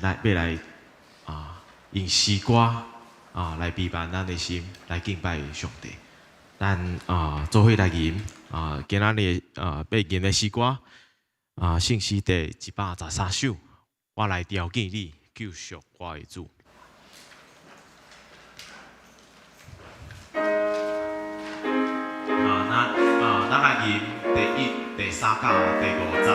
來欲來啊，用詩歌啊來陪伴咱的心，來敬拜上帝。咱啊做伙來吟啊，今仔日啊欲吟的詩歌啊，聖詩第113首，我來朝見你，救贖我的主。啊，咱啊，咱來吟第一、第三到第五節。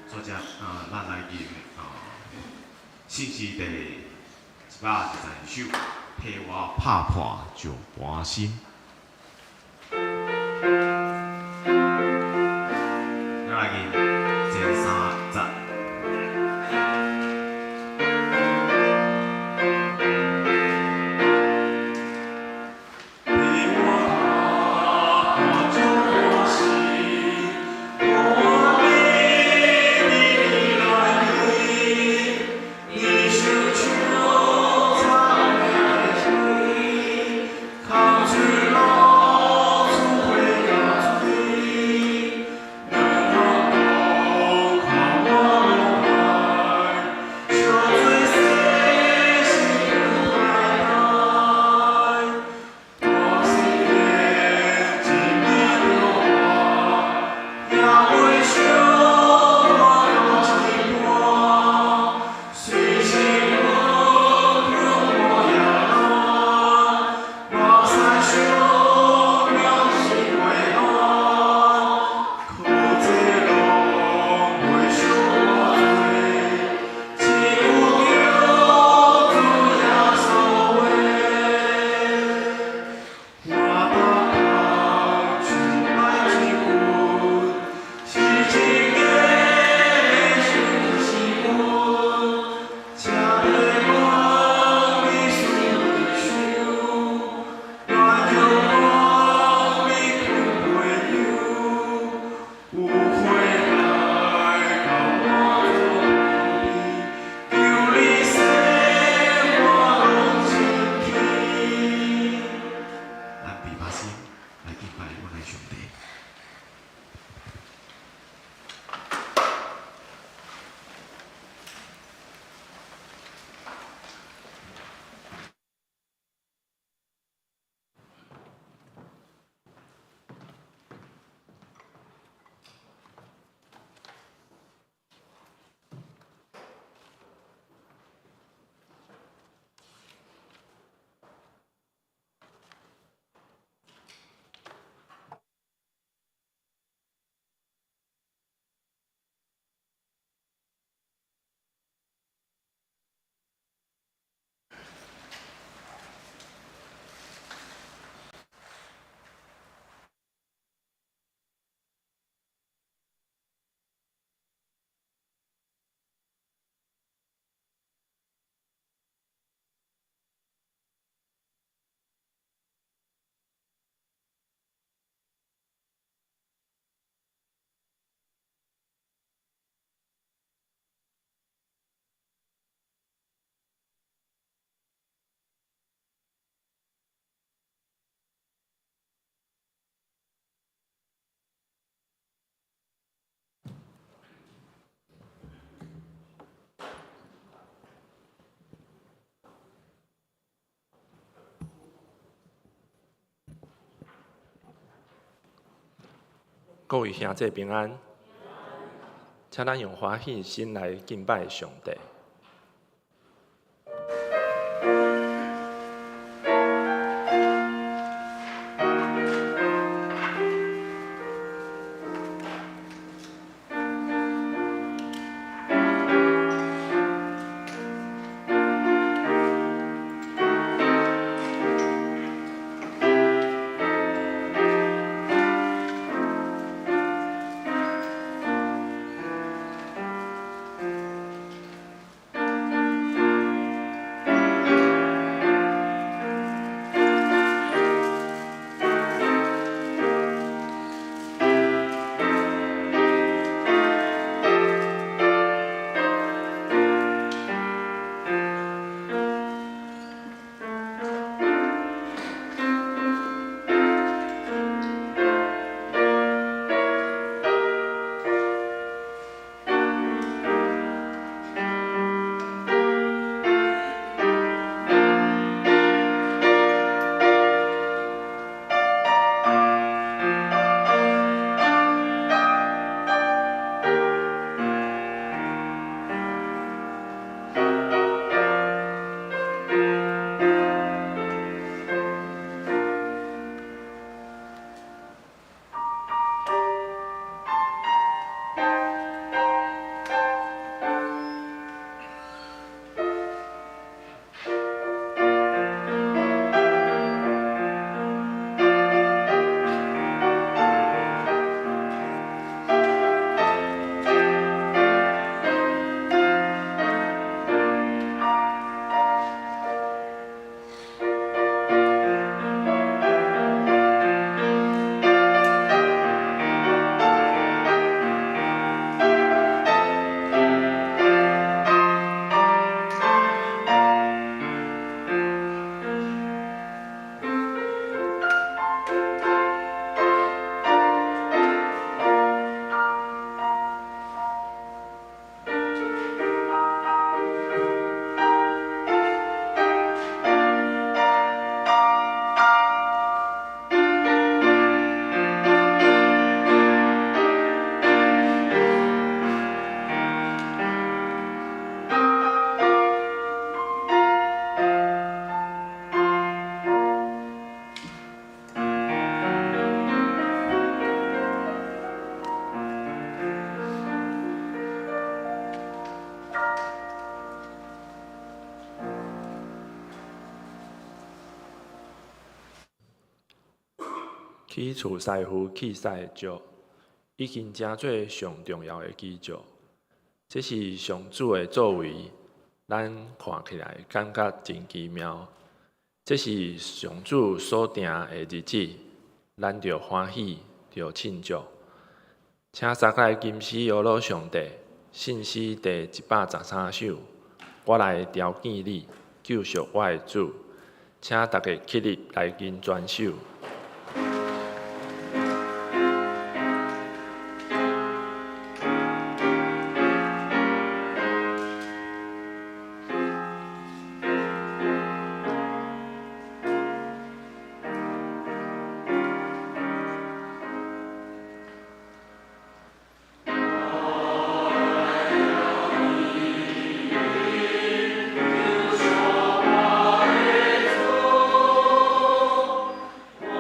作者啊，咱來吟啊，聖詩第122首，替我拍破石盤心。咱來吟前三節。替我拍破石盤心，予我各位兄弟平安，請咱用歡喜心來敬拜上帝。去厝師傅去使的石，已經成做上重要的基石。這是上主的作為，咱看起來感覺真奇妙。這是上主所定的日子，咱著歡喜，著慶祝。請大家來吟詩搖羅上帝，信詩第113首。我來朝見你，救贖我的主。請大家起立來吟全首。我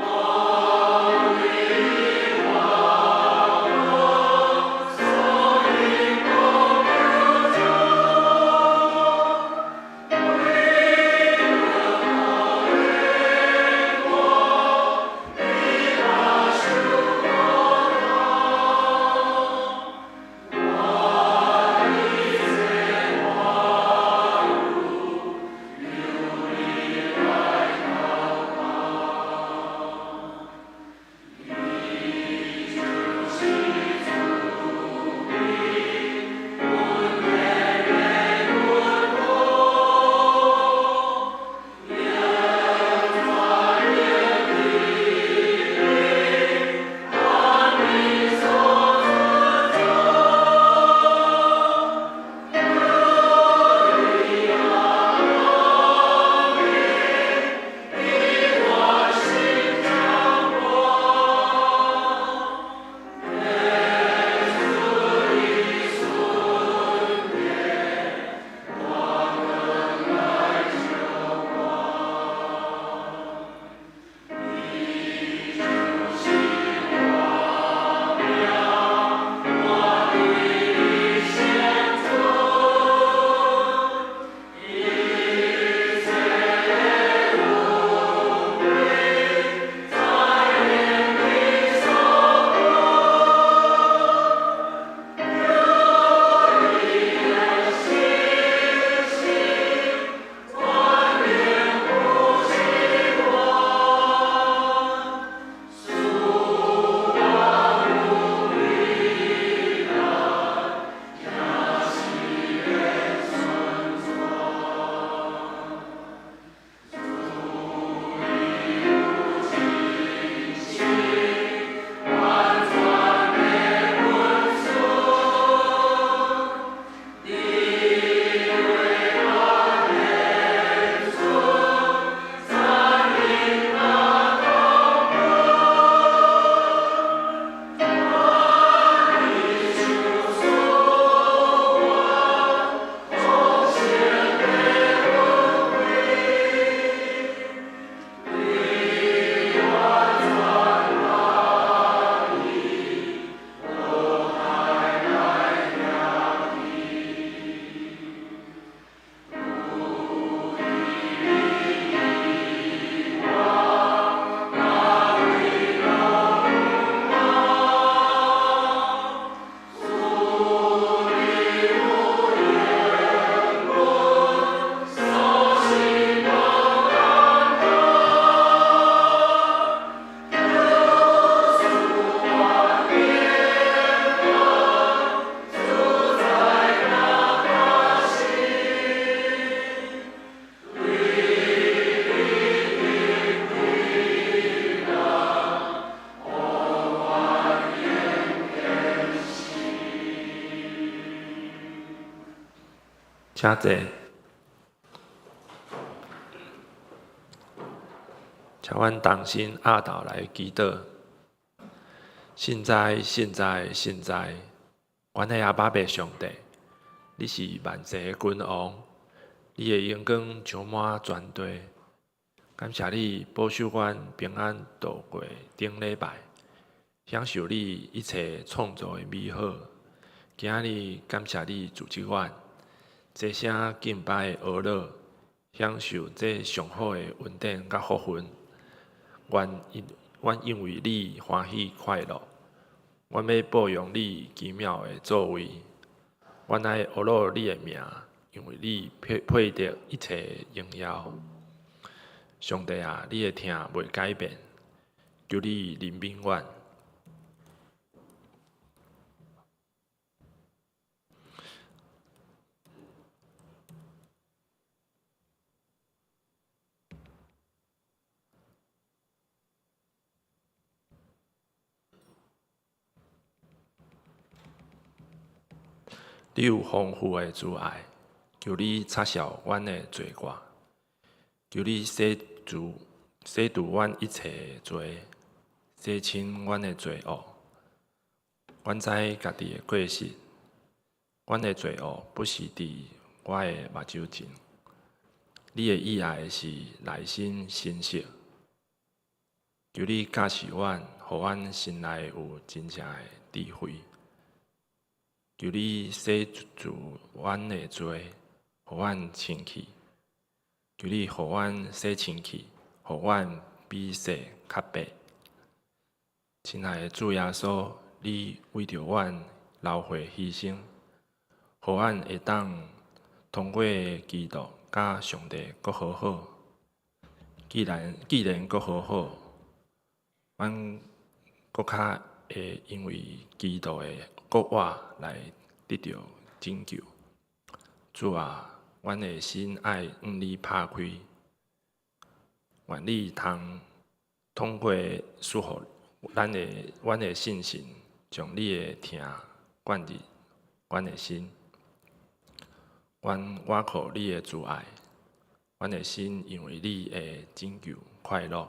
請坐。請阮同心徼頭來祈禱。聖哉，聖哉，聖哉！阮的阿爸父上帝，你是萬世的君王，你的榮光充滿全地。感謝你保守阮平安度過頂禮拜，享受你一切創造的美好。今仔日感謝你組織阮，齊聲敬拜呵咾，享受這上好的恩典佮福分。阮因阮因為你歡喜快樂，阮欲報揚你奇妙的作為。阮愛呵咾你的名，因為你配配得一切榮耀。上帝啊，你的疼袂改變，求你憐憫阮。你有豐富的慈愛，求你擦拭阮的罪過，求你洗除洗除阮一切的罪，洗清阮的罪惡。阮知家己的過失，阮的罪惡不是佇我的目睭前。你的意愛是內心誠實，求你教示阮，予阮心內有真正的智慧。求你洗除阮的罪，予阮清氣。求你予阮洗清氣，予阮比雪較白。親愛的主耶穌，你為著阮流血犧牲，予阮會當通過基督佮上帝閣和好。既然既然閣和好，阮閣較會因為基督的復活來得著拯救。主啊，阮的心愛向你拍開，願你通通過賜予咱的阮的信心，將你的疼灌入阮的心。阮倚靠你的慈愛，阮的心因為你的拯救快樂。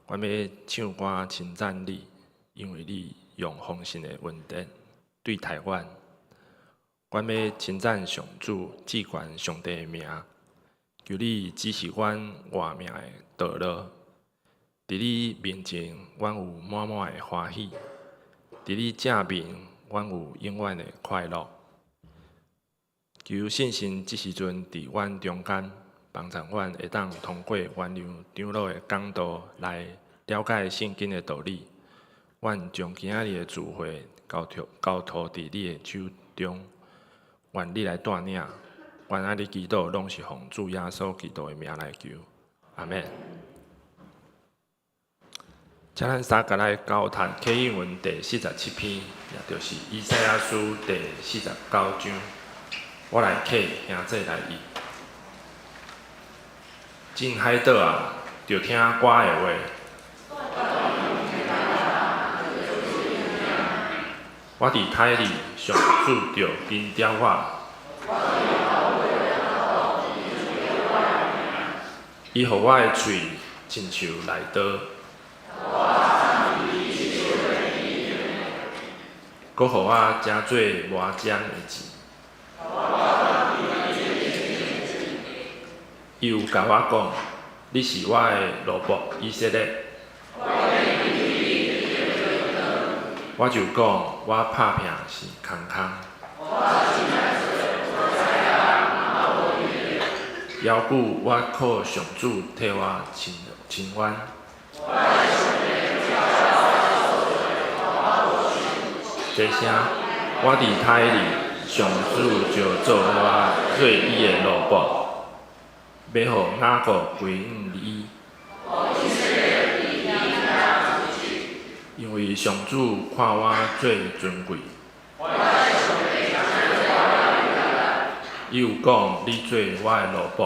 阮欲唱歌稱讚你，因為你用豐盛的恩典對待阮。阮欲稱讚上主至懸上帝的名，求你指示阮活命的道路。佇你面前，阮有滿滿的歡喜；佇你正面，阮有永遠的快樂。求聖神這時陣佇阮中間，幫助阮會當通過原諒長老的講道來了解聖經的道理。阮將今仔日的聚會交託交託佇你的手中，願你來帶領。阮按呢祈禱，攏是奉主耶穌基督的名來求，阿們。請咱三共來交讀啟應文第47篇，也就是以賽亞書第49章。我來啟，兄弟來譯。眾海島啊，著聽我的話。我佇胎裡，上主就緊抓我。伊予我的喙親像利刀，閣予我食做磨漿的舌。伊有共我講：你是我的奴僕以色列。我就講，我拍拚是空空。猶久我靠上主替我伸伸冤。這聲，我佇胎裡，上主就做我做伊的奴僕，欲予雅各歸向伊。因為上主看我做尊貴。伊有講，你做我的奴僕，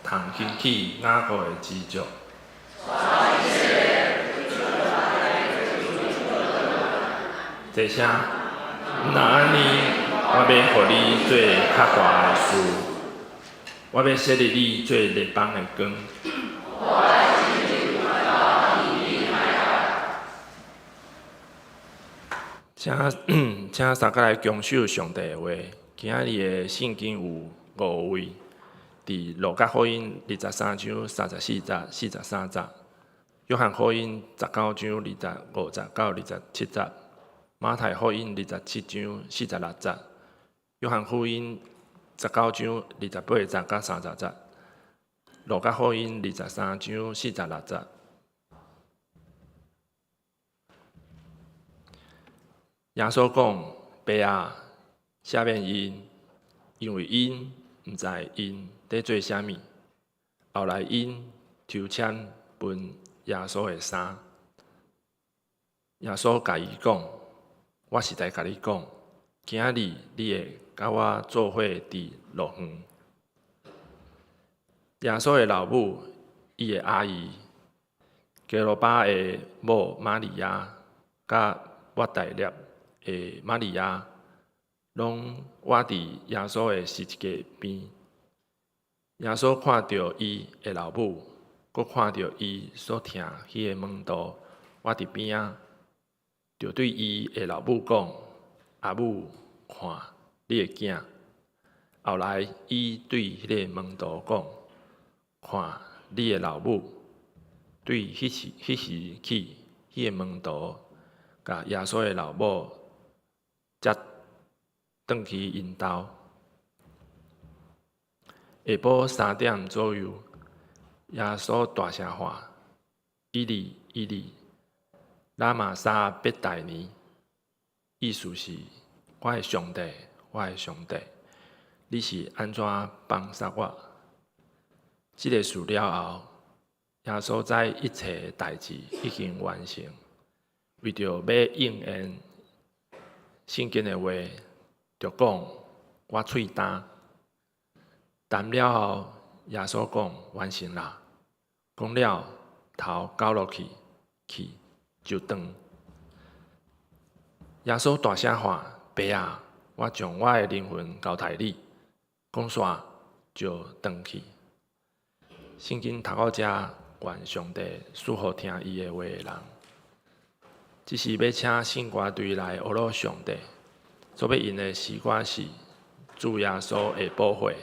通興起雅各的支族。這聲，若按呢，我欲予你做較大的事，我欲設立你做列邦的光。請請三個來恭守上帝的話。今仔日的聖經有五位，佇路加福音23章34節、43節，約翰福音19章25節到27節，馬太福音27章46節，約翰福音19章28節到30節，路加福音23章46節。耶穌講：爸啊，赦免𪜶，因為𪜶毋知𪜶佇做啥物。後來𪜶抽籤分耶穌的衫。耶穌共伊講：我實在共你講，今仔日你會佮我做伙佇樂園。耶穌的老母，伊的阿姨，基羅巴的某瑪利亞，佮抹大拉的瑪利亞，攏倚佇耶穌的十字架邊。耶穌看著伊的老母，閣看著伊所疼彼个門徒倚佇邊仔，就對伊的老母講：阿母，看你的囝。後來，伊對彼个門徒講：看你的老母。對彼時起，彼个門徒共耶穌的老母接轉去𪜶兜。下晡3點左右，耶穌大聲喊：以利，以利，喇瑪撒伯大尼。意思是：我的上帝，我的上帝，你是按怎放捒我？這个事了後，耶穌知一切代誌已經完成，為著欲應驗聖經的話，就講：我喙焦。談了後，耶穌講：完成啦。講了，頭交落去，氣就斷。耶穌大聲喊：爸啊，我將我的靈魂交託你。講煞就斷去。聖經讀到遮，願上帝賜予聽伊的話的人。這是欲請聖歌隊來呵咾上帝。所欲用的詩歌是主耶穌的寶血。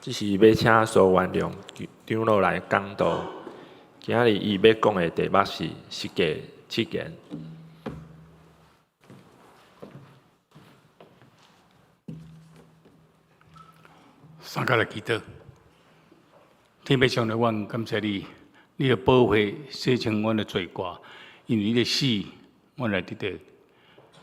這是欲請蘇元龍長老來講道。今仔日伊欲講的題目是十誡七言。三個來祈禱，天父上帝，阮感謝你，你的寶血洗清阮的罪過，因為你的死，阮來得著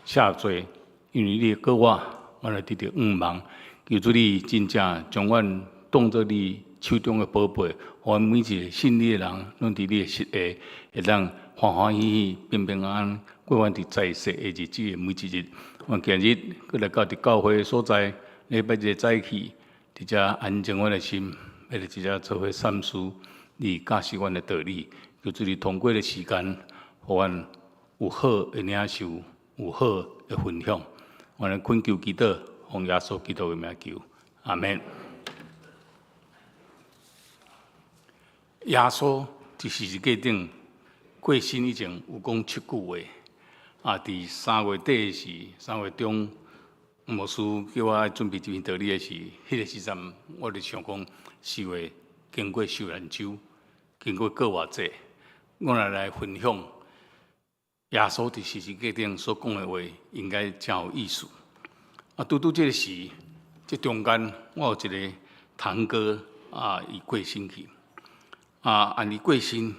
赦罪；因為你的復活，阮來得著盼望。求主你真正將阮當做你手中的寶貝，予阮每一个信你的人，攏佇你的膝下，會當歡歡喜喜、平平安安過阮佇在世的日子的每一日。阮今日閣來到佇教會的所在，禮拜日早起，佇遮安靜阮的心，欲佇遮做伙三思你教示阮的道理。求主你通過的時間，予阮有好的領受，有好的分享。阮來懇求祈禱，奉耶穌基督的名求，阿們。耶穌佇十字架頂過身以前有講七句話。啊，佇3月底的時，3月中，牧師叫我愛準備這篇道理的時，彼個時陣我就想講，4月經過受難週，經過復活節，我來分享耶穌佇十字架頂所講的話，應該誠有意思。啊，拄拄這个時，這中間我有一个堂哥啊，伊過身去。啊，按伊過身，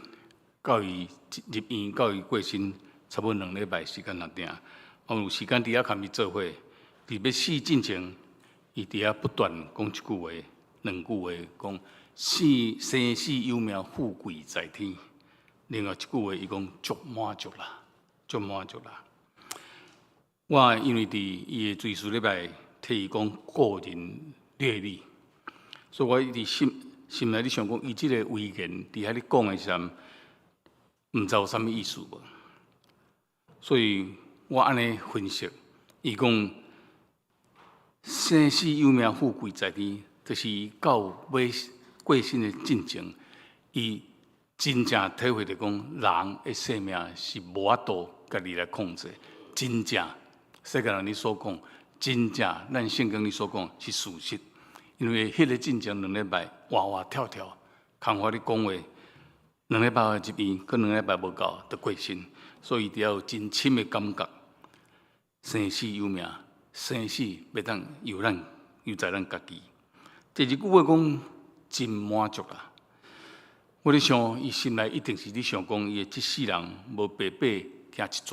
到伊入院，到伊過身，差不多2禮拜時間爾爾。我有時間佇遐共伊做伙，佇欲死進前，伊佇遐不斷講一句話、兩句話，講死生死有命，富貴在天。另外一句話，伊講足滿足啦，足滿足啦。我因為佇伊的追思禮拜替伊講個人閱歷，所以我一直心內咧想講，伊這個遺言佇遐咧講的時陣，毋知有啥物意思無？所以我按呢分析，伊講生死有命，富貴在天，就是伊到尾過身的進前，伊真正體會著講，人的生命是無法度家己來控制，真正世間人咧所講，真正咱聖經裡所講是事實。因為彼個進前2禮拜活活跳跳，空話咧講話，兩禮拜入院，閣兩禮拜無夠就過身，所以伊有真深的感覺。生死有命，生死欲當由咱由在咱家己。第二句話講真滿足啦。我咧想，伊心內一定是咧想講，伊的這世人無白白行一逝。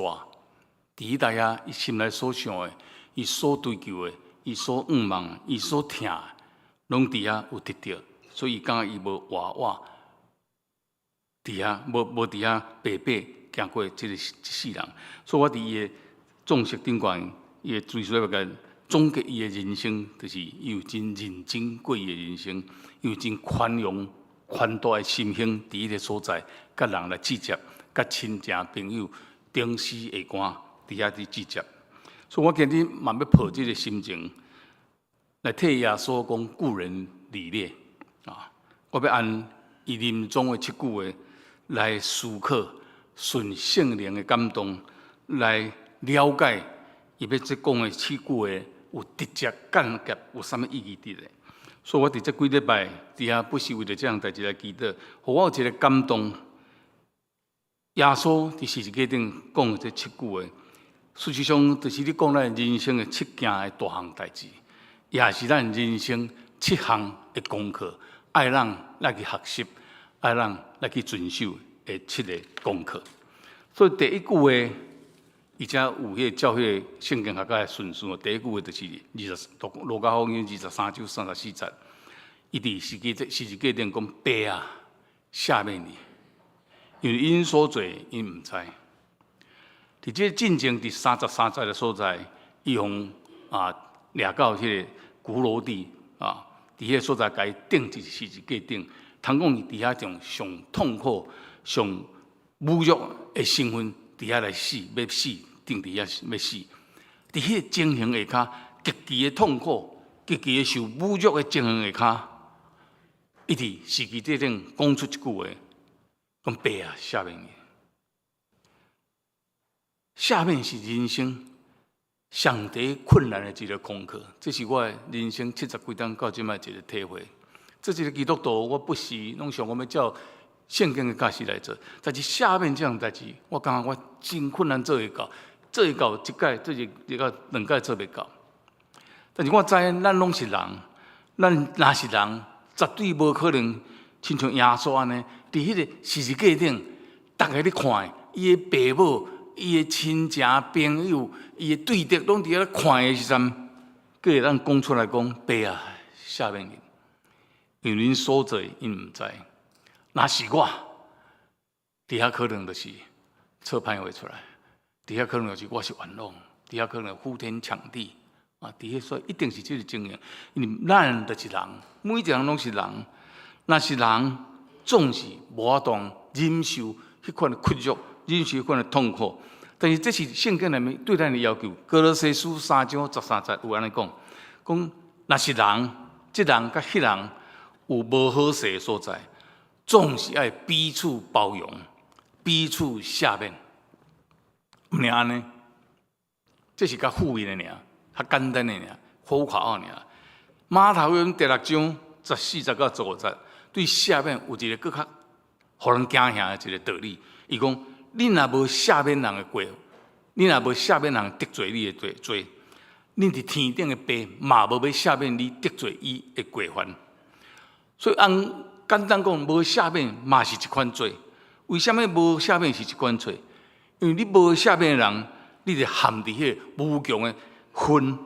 佇彼代遐，伊心內所想的，伊所追求的，伊所向望，伊所疼的，攏佇遐有得著，所以伊感覺伊無活活佇遐，無無佇遐白白行過這个這世人。所以我佇伊的葬式頂懸，伊的追思禮拜總結伊的人生，就是伊有真認真過伊的人生，伊有真寬容、寬大的心胸，佇彼个所在，佮人來接觸，佮親情朋友頂死下肝佇遐佇接觸。所以我今日嘛欲抱這个心情，來替耶穌講顧人禮列啊！我欲按伊臨終的七句話來思考，順聖靈的感動來了解伊欲這講的七句話有直接間接有啥物意義佇咧。所以我佇這幾禮拜佇遐不時為著這項代誌來祈禱，予我有一个感動。耶穌佇十字架頂講的這七句話，事實上就是咧講咱人生的七件的大項代誌。也是咱人生七項的功課，愛咱來去學習，愛咱來去遵守的七个功課。所以第一句話，伊才有彼个照彼个聖經學家的順序。第一句話就是二十路加福音23章34節，伊佇十字架頂講爸啊，赦免伊，因為𪜶所做𪜶毋知。佇這個進前佇33節的所在，伊予啊掠到彼个髑髏地啊，佇彼个所在共伊釘佇十字架頂，通講伊佇遐種上痛苦、上侮辱的身份，佇遐來死，欲死，釘佇遐欲死。佇彼个情形下跤，極其的痛苦、極其的受侮辱的情形下跤，伊佇十字架頂講出一句話，講爸啊，赦免伊。赦免是人生上第困難的一个功課，這是我的人生七十幾冬到這擺一个體會。做一个基督徒，我不時攏想講欲照聖經的教示來做，但是赦免這項代誌，我感覺我真困難做會到，做會到一擺，做一一個兩擺做袂到。但是我知影咱攏是人，咱若是人，絕對無可能親像耶穌按呢，佇彼個十字架頂，逐家咧看，伊的爸母、伊的親情朋友、伊的對敵，攏佇遐看的時陣，閣會當講出來講：爸啊，赦免𪜶，因為𪜶所做的，𪜶毋知。若是我，佇遐可能就是臭歹話出來，佇遐可能就是我是冤枉，佇遐可能呼天搶地啊！佇遐所以一定是這個情形，因為咱就是人，每一個人攏是人，若是人總是無法度忍受彼款的屈辱，忍受彼款的痛苦。但是這是聖經內面對咱的要求，歌羅西書3章13節有按呢講，講若是人，這人佮彼人有無好勢的所在，總是愛彼此包容，彼此赦免，毋爾按呢，這是較負面的爾，較簡單的爾，好口爾。馬太福音第六章14節到15節，對赦免有一個閣較予人驚嚇的一個道理。伊講：恁若無赦免人的過，恁若無赦免人得罪你的罪罪，恁佇天頂的爸嘛無欲赦免你得罪伊的過犯。所以按簡單講，無赦免嘛是一款罪。為啥物無赦免是一款罪？因為你無赦免的人，你就陷佇彼個無窮的恨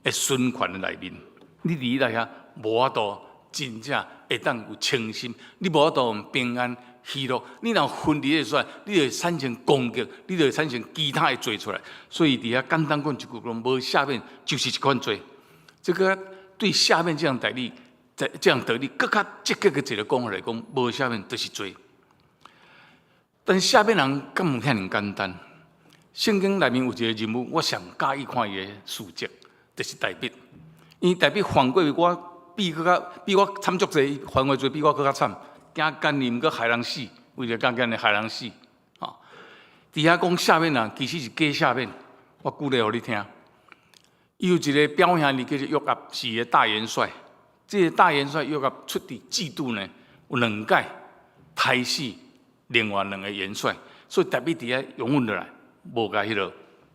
的循環的內面。你佇內遐無法度真正會當有清心，你無法度平安喜樂。你若恨佇個所在，你就會產生攻擊，你就會產生其他的罪出來。所以佇遐簡單講一句講，無赦免就是一款罪。這個對赦免這項道理，這這項道理，閣較積極的一個講法來講，無赦免就是罪。但是赦免人敢有遐爾簡單？聖經內面有一個人物，我上佮意看伊的事蹟，就是大衛。因為大衛犯過我比閣較比我慘足濟，犯過罪比我閣較慘，驚姦淫閣害人死，為著姦淫害人死。啊，佇遐講赦免人，其實是假赦免。我舉例予你聽，伊有一個表兄弟叫做約押，是伊個大元帥。這個大元帥約押出佇嫉妒呢，有兩擺刣死另外兩個元帥，所以大衛佇遐容忍落來，無共彼落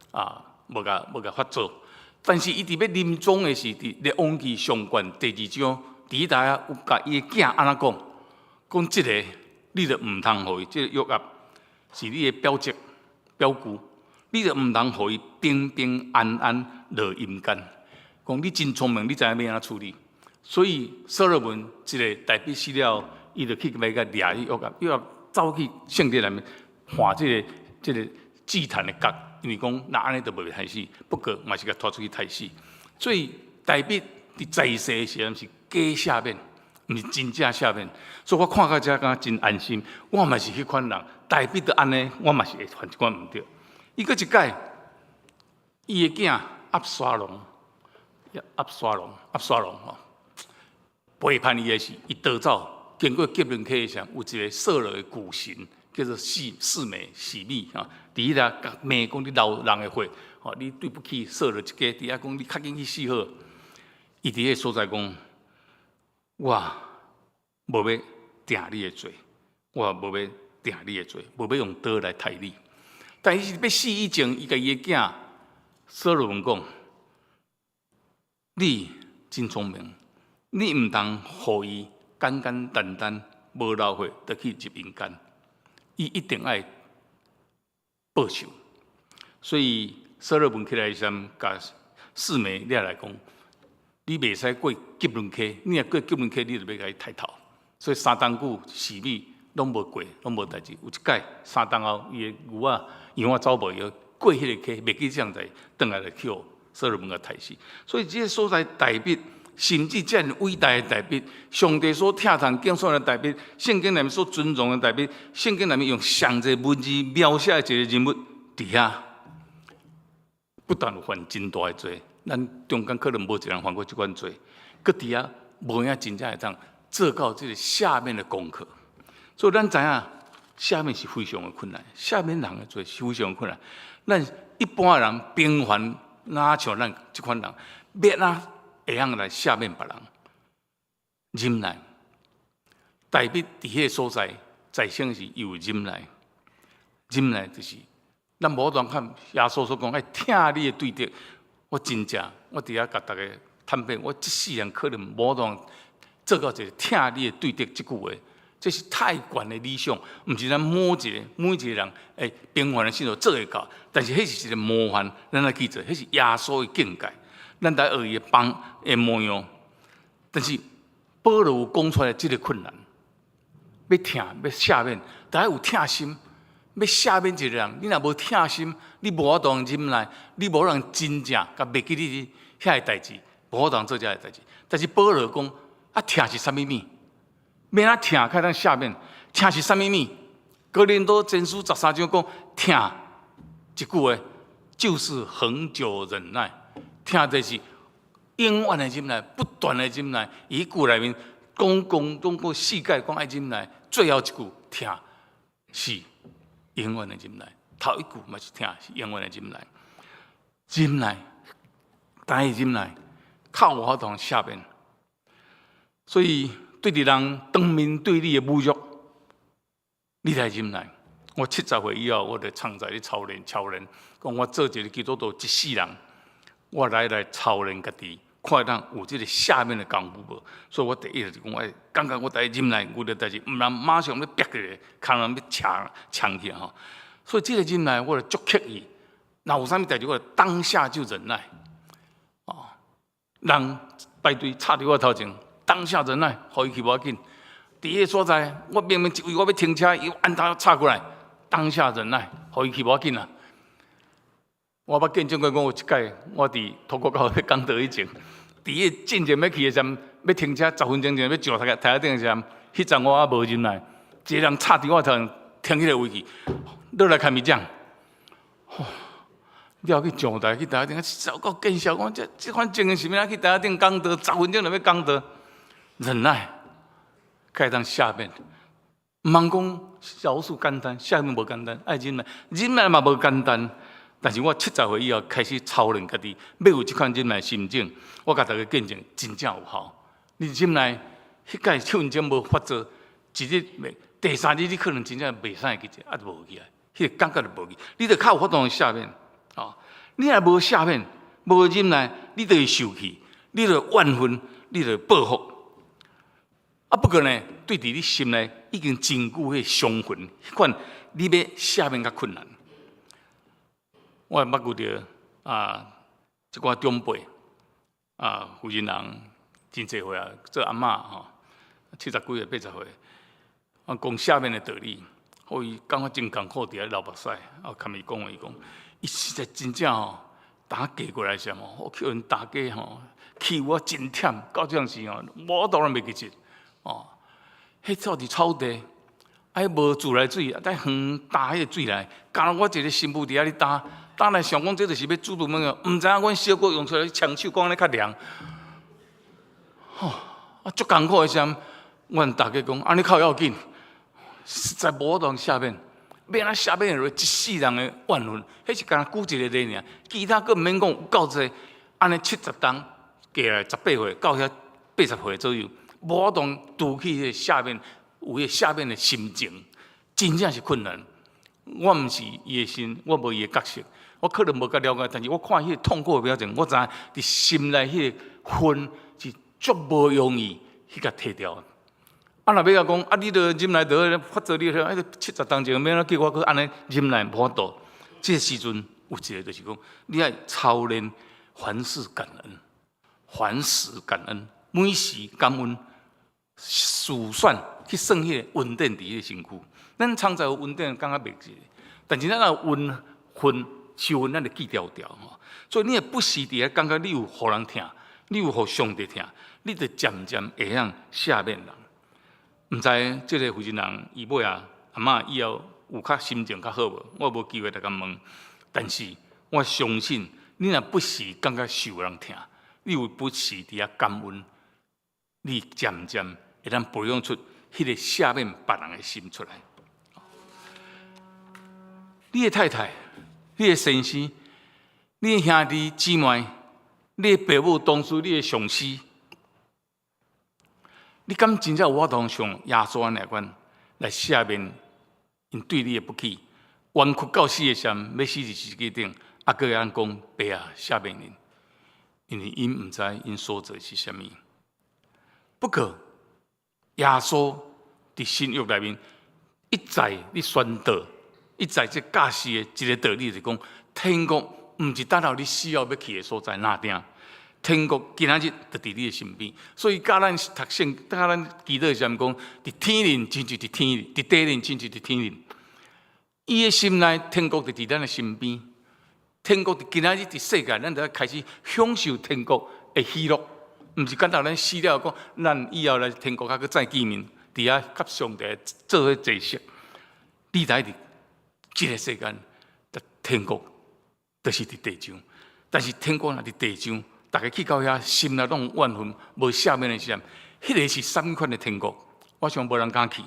啊，無共發作。但是伊佇欲臨終的時，佇列王紀上卷第二章，佇彼搭有共伊的囝按呢講，講這個你著毋通予伊，這個約押是你的表侄表舅，你著毋通予伊平平安安落陰間。講你真聰明，你知影欲按怎處理。所以所羅門一個大衛死了，伊就去欲共掠彼約押，約押走去聖殿內面換這個祭壇的角，因為講若按呢就袂刣死，不過嘛是共拖出去刣死。所以大衛佇在世的時陣是假赦免，毋是真正赦免。所以我看到這感覺真安心。我嘛是彼款人，大衛都按呢，我嘛是會犯這款毋對。伊閣一擺，伊的囝押沙龍，押沙龍，押沙龍吼，背叛伊的時，伊逃走，經過結倫溪的時陣，有一個掃羅的舊臣，叫做示每示美吼，佇彼個共罵講你流人的血，吼你對不起掃羅一家，佇遐講你較緊去死好。伊佇彼個所在講，我無欲定你的罪，我無欲定你的罪，無欲用刀來刣你。但伊是欲死以前，伊共伊的囝所羅門講：你真聰明，你毋通予伊簡簡單單無流血就去入陰間，伊一定愛報仇。所以所羅門起來時陣，共示每掠來講：你袂使過結倫溪，你若過結倫溪，你就欲共伊刣頭。所以3冬久示每攏無過，攏無代誌。有一擺3冬後，伊的牛仔羊仔走無伊過彼个溪，袂記這樣在轉來就去予所羅門共刣死。所以這個所在大衛，甚至遮爾偉大的大衛，上帝所疼痛揀選的大衛，聖經內面所尊榮的大衛，聖經內面用上濟文字描寫的一個人物，佇遐不但有犯真大的罪，咱中間可能無一個人犯過這款罪，閣佇遐無影真正會當做到這個赦免的功課。所以咱知影赦免是非常的困難，赦免人的罪是非常困難。咱一般人平凡，哪像咱這款人，欲按怎會曉來赦免別人？忍耐，大衛佇彼个所在，在生時伊有忍耐，忍耐就是咱無當看耶穌所講，愛疼你的對敵。我真正，我佇遐共逐家坦白，我這世人可能無當做到一个疼你的對敵這句話，這是太懸的理想，毋是咱每一個人會平凡的信徒做會到。但是彼是一个模範，咱來去做，彼是耶穌的境界，咱來學伊的榜的模樣。但是保羅有講出來這个困難。欲疼，欲赦免，但愛有疼心。欲赦免一个人，你若無疼心，你無法度忍耐，你無法度真正共袂記你遐个代誌，無法度做這个代誌。但是保羅講，啊，疼是啥物物？欲按怎疼，才當赦免？疼是啥物物？哥林多前書13章講，疼一句話，就是恆久忍耐。疼就是永遠的忍耐，不斷的忍耐。伊句內面講講講過四界講愛忍耐。最後一句疼是永遠的忍耐，頭一句嘛是疼是永遠的忍耐，忍耐，但係忍耐，較有法度赦免。所以對佇人當面對你的侮辱，你來忍耐。我70歲以後，我就常在咧操練操練，講我做一个基督徒一世人，我來操練家己。看會當有這个赦免的功夫無？所以我第一就是講，我感覺我愛忍耐，遇著代誌，毋通馬上欲煏起來，空人欲搶搶去吼。所以這个忍耐，我就足刻意。若有啥物代誌，我就當下就忍耐。哦，人排隊插佇我頭前，當下忍耐，予伊去無要緊。佇彼个所在，我明明一位我欲停車，伊按頭插過來，當下忍耐，予伊去無要緊啦。我捌見證過，講有一擺，我佇土國教會講道以前，佇彼進前欲去的時陣，欲停車10分鐘前欲上台台仔頂的時陣，彼陣我猶無忍耐，一个人插佇我頭前停彼个位去，落來共伊講，吼，了去上台去台仔頂，有夠見笑，講這款情形是欲按怎去台仔頂講道，十分鐘就欲講道，忍耐，才會當赦免，毋通講饒恕簡單，赦免無簡單，愛忍耐，忍耐嘛無簡單。但是我70歲以後開始操練家己，欲有這款忍耐心境，我共大家見證真正有效。你忍耐，彼擺7分鐘無發作，一日袂，第三日你可能真正袂使記者，啊就無去啊，彼个感覺就無去。你著較有法度赦免，哦，你若無赦免，無忍耐，你就會受氣，你就怨恨，你就報復。啊，不過呢，對佇你心內已經真久彼傷痕，彼款你欲赦免較困難。我捌遇著啊，一寡長輩啊，婦人人真濟歲啊，做阿嬤吼，70幾歲、80歲，我講赦免的道理，予伊感覺真艱苦，佇遐流目屎。我共伊講，伊講，伊實在真正吼，當嫁過來時吼，我去𪜶大家吼欺負我真忝，到這陣時吼，無當然袂記得哦。彼做佇草地，啊，無自來水，啊，在園擔彼个水來，敢若我一个新婦佇遐咧擔。擔來想講這就是欲煮飯物，毋知影阮小哥用出來槍手講按呢較涼。吼，啊，足艱苦的時陣，阮大家講，按呢較要緊，實在無法度赦免，欲按怎赦免落一世人的怨恨，彼是干焦舉一个例爾，其他閣毋免講有夠濟，按呢70冬過來18歲到遐80歲左右，無法度除去彼个赦免，有彼个赦免的心情，真正是困難。我毋是伊的心，我無伊的角色。我可能無佮了解，但是我看彼个痛苦的表情，我知影佇心內彼個恨是足無容易去共提掉。啊，若欲共講，啊，你著忍耐著發作你，啊，70冬前欲按怎叫我閣按呢忍耐無法度。這个時陣有一个就是講，你愛操練凡事感恩，凡事感恩，每時感恩，數算去算彼个恩典佇彼个身軀。咱常在有恩典，感覺袂記，但是咱若有恩恨。受恨，咱就記牢牢吼。所以你若不時佇遐感覺你有予人疼，你有予上帝疼，你就漸漸會曉赦免人。毋知這个負責人伊尾仔阿嬤以後有較心情較好無？我無機會來共問。但是我相信，你若不時感覺受人疼，你有不時佇遐感恩，你漸漸會當培養出彼个赦免別人的心出來。你的太太，你的先生，你的兄弟姊妹，你的爸母、同事、你的上司，你敢真正有法度像耶穌按呢款來赦免𪜶對你的不起，冤屈到死的時陣，欲死佇十字架頂，啊，閣會當講爸啊，赦免𪜶，因為𪜶毋知𪜶所做是啥物。不過耶穌佇新約內面一再咧宣導，一再這教示的一個道理，就是講天國毋是等到你死後欲去的所在，那定。天國今仔日就佇你的身邊，所以教咱讀聖，教咱祈禱的時陣講，佇天靈親像佇天，佇地靈親像佇天靈。伊的心內，天國就佇咱的身邊。天國佇今仔日佇世界，咱就開始享受天國的喜樂，毋是等到咱死了講，咱以後來天國較閣再見面，佇遐佮上帝做伙坐席。你知佇這个世間，天國就是佇地上，但是天國若佇地上，逐家去到遐，心內攏有怨恨，無赦免的時陣，彼个是啥物款的天國？我想無人敢去。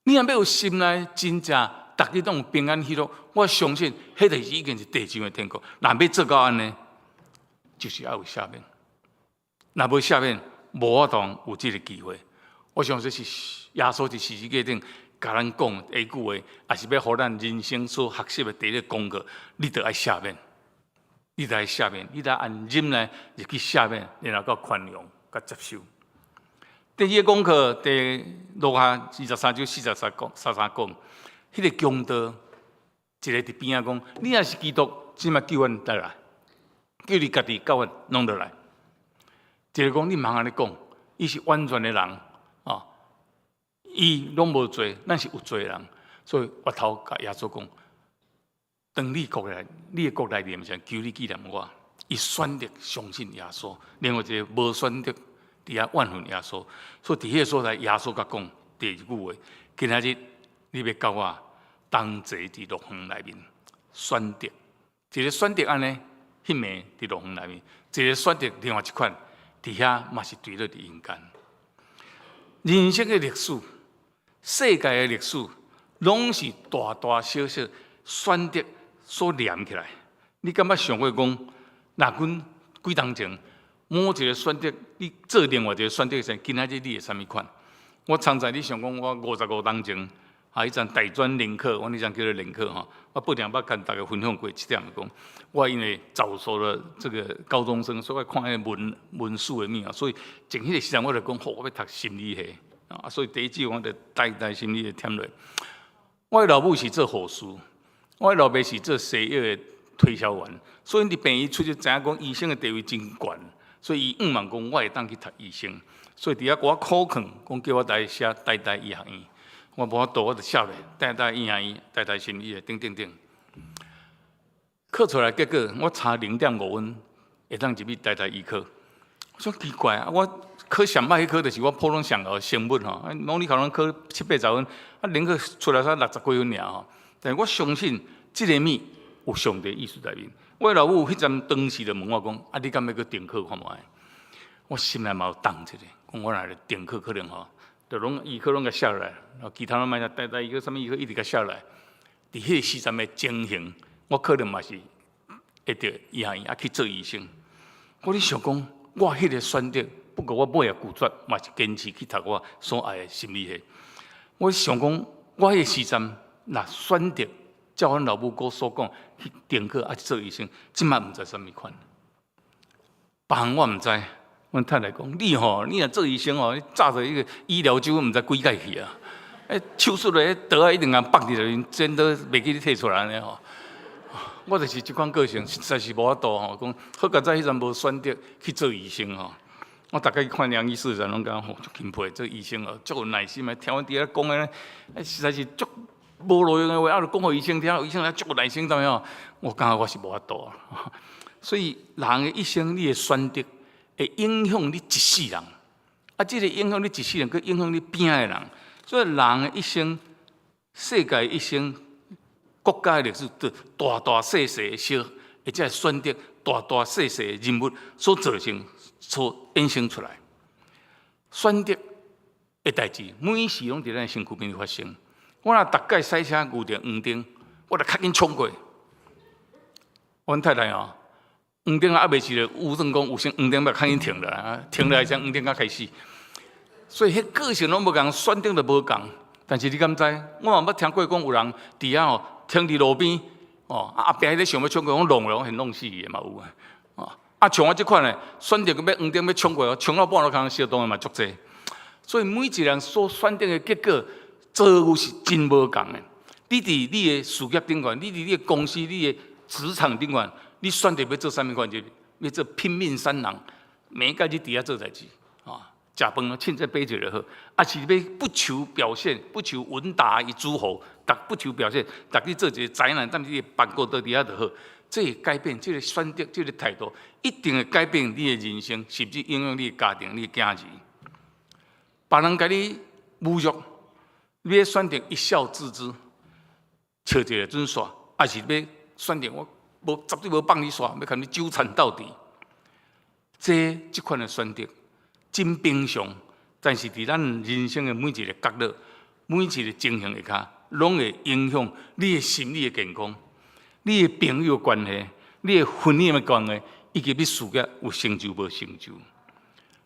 你若欲有心內真正逐日攏有平安喜樂，我相信彼个是已經是地上的天國。若欲做到按呢，就是愛有赦免。若無赦免，無法度有這个機會。我相信是耶穌佇十字架頂共咱講的一句話，也是欲予咱人生所學習的第一个功課，你著愛赦免。你著愛赦免，你著按忍耐入去赦免，然後閣寬容、佮接受。第二个功課，佇路加23章43講，33講，彼个強盜一个佇邊仔講：你若是基督，這馬救阮落來，救你家己，佮阮攏落來。一个講你毋通按呢講，伊是完全的人，哦，伊攏無罪，咱是有罪的人，所以越頭共耶穌講。當你國來，你的國內面時，求你紀念我。伊選擇相信耶穌，另外一个無選擇佇遐怨恨耶穌。所以佇彼个所在，耶穌共講第二句話：今仔日你欲佮我同齊佇樂園內面選擇，一个選擇按呢，彼暝佇樂園內面；一个選擇另外一款，佇遐嘛是墜落佇陰間。人生的歷史，世界的歷史，攏是大大小小選擇所連起來。你敢捌想過講，若阮幾冬前某一个選擇，你做另外一个選擇時，今仔日你會啥物款？我常在咧想講，我55冬前，啊，彼陣大專聯考，阮彼陣叫做聯考吼。我報定捌共大家分享過這點講，我因為早熟的這个高中生，所以看彼个文文書的物啊，所以前彼个時陣我就講，好，我欲讀心理系啊，所以第一志願我就台大心理系填落。我的老母是做護士。我老爸是做西藥的推銷員，所以佇病院出就知影講醫生的地位真懸，所以伊向望講我會當去讀醫生，所以佇遐予我苦勸，講叫我來寫台大醫學院，我無法度，我就寫咧台大醫學院、台大心理的等等等。考出來結果，我差0.5分會當入去台大醫科。我說奇怪啊，我考上歹彼科就是我普通上學生物吼，模擬考攏考七八十分，啊，聯考出來才六十幾分爾吼。但我相信這个物有上帝意思內面。我老母彼陣當時就問我講：啊，你敢欲閣重考看覓？我心內嘛有動一下，講我若來重考可能吼，就攏醫科攏共寫落來，其他攏莫台大醫科啥物醫科一直共寫落來。佇彼个時陣的情形，我可能嘛是會著醫學院啊去做醫生。我咧想講，我彼个選擇，不過我尾仔拒絕，嘛是堅持去讀我所愛的心理系。我想講，我彼个時陣若選擇照阮老母哥所講去重考啊去做醫生，這馬毋知啥物款。別項我毋知，阮太太講，你吼，你若做醫生吼，你詐著彼个醫療糾紛毋知幾擺去啊！欸，手術的刀仔一定共放佇內面，剪刀袂記得提出來按呢吼。我就是這款個性，實在是無法度吼。講好佳哉彼陣無選擇去做醫生吼。我逐擺去看梁醫師時陣，攏感覺吼足欽佩做醫生哦，足有耐心的，聽阮佇遐講的，欸，實在是足無路用的話，啊，就講予醫生聽，醫生也足有耐心，怎樣？我感覺我是無法度啊。所以人的一生，你的選擇會影響你一世人。啊，這个影響你一世人，閣影響你邊仔的人。所以人的一生，世界一生，國家的歷史，都大大細細的小，或者選擇大大細細的人物所造成、所衍生出來。選擇的代誌，每時攏佇咱身軀邊發生。我若逐擺駛車遇著黃燈，我就較緊衝過。阮太太哦，黃燈猶未是咧，有算講有先黃燈欲較緊停落來，停落來才黃燈才開始。所以彼個性攏無仝，選擇就無仝。但是你敢知？我嘛捌聽過講有人佇遐吼停佇路邊，哦，啊後壁彼个想欲衝過，攏弄落，現弄死伊的嘛有啊。哦，啊像我這款的，選擇欲黃燈欲衝過，衝到半路共人相撞的嘛足濟。所以每一個人所選擇的結果，遭遇是真無仝的。你佇你的事業頂懸，你佇你的公司、你的職場頂懸，你選擇欲做啥物款？就欲做拼命三郎，每個日佇遐做代誌，啊，食飯凊彩爬一下就好。啊是欲不求表現，不求聞達於諸侯，逐不求表現，逐日做一個宅男，踮你的辦公桌佇遐就好。這會改變，這個選擇，這個態度，一定會改變你的人生，甚至影響你的家庭、你的囝兒。別人共你侮辱，你欲選擇一笑置之，笑一下準煞，抑是欲選擇我無絕對無放你煞，欲共你糾纏到底。這款的選擇真平常，但是佇咱人生的每一个角落、每一个情形下跤，攏會影響你的心理的健康、你的朋友關係、你的婚姻的關係，以及你事業有成就無成就。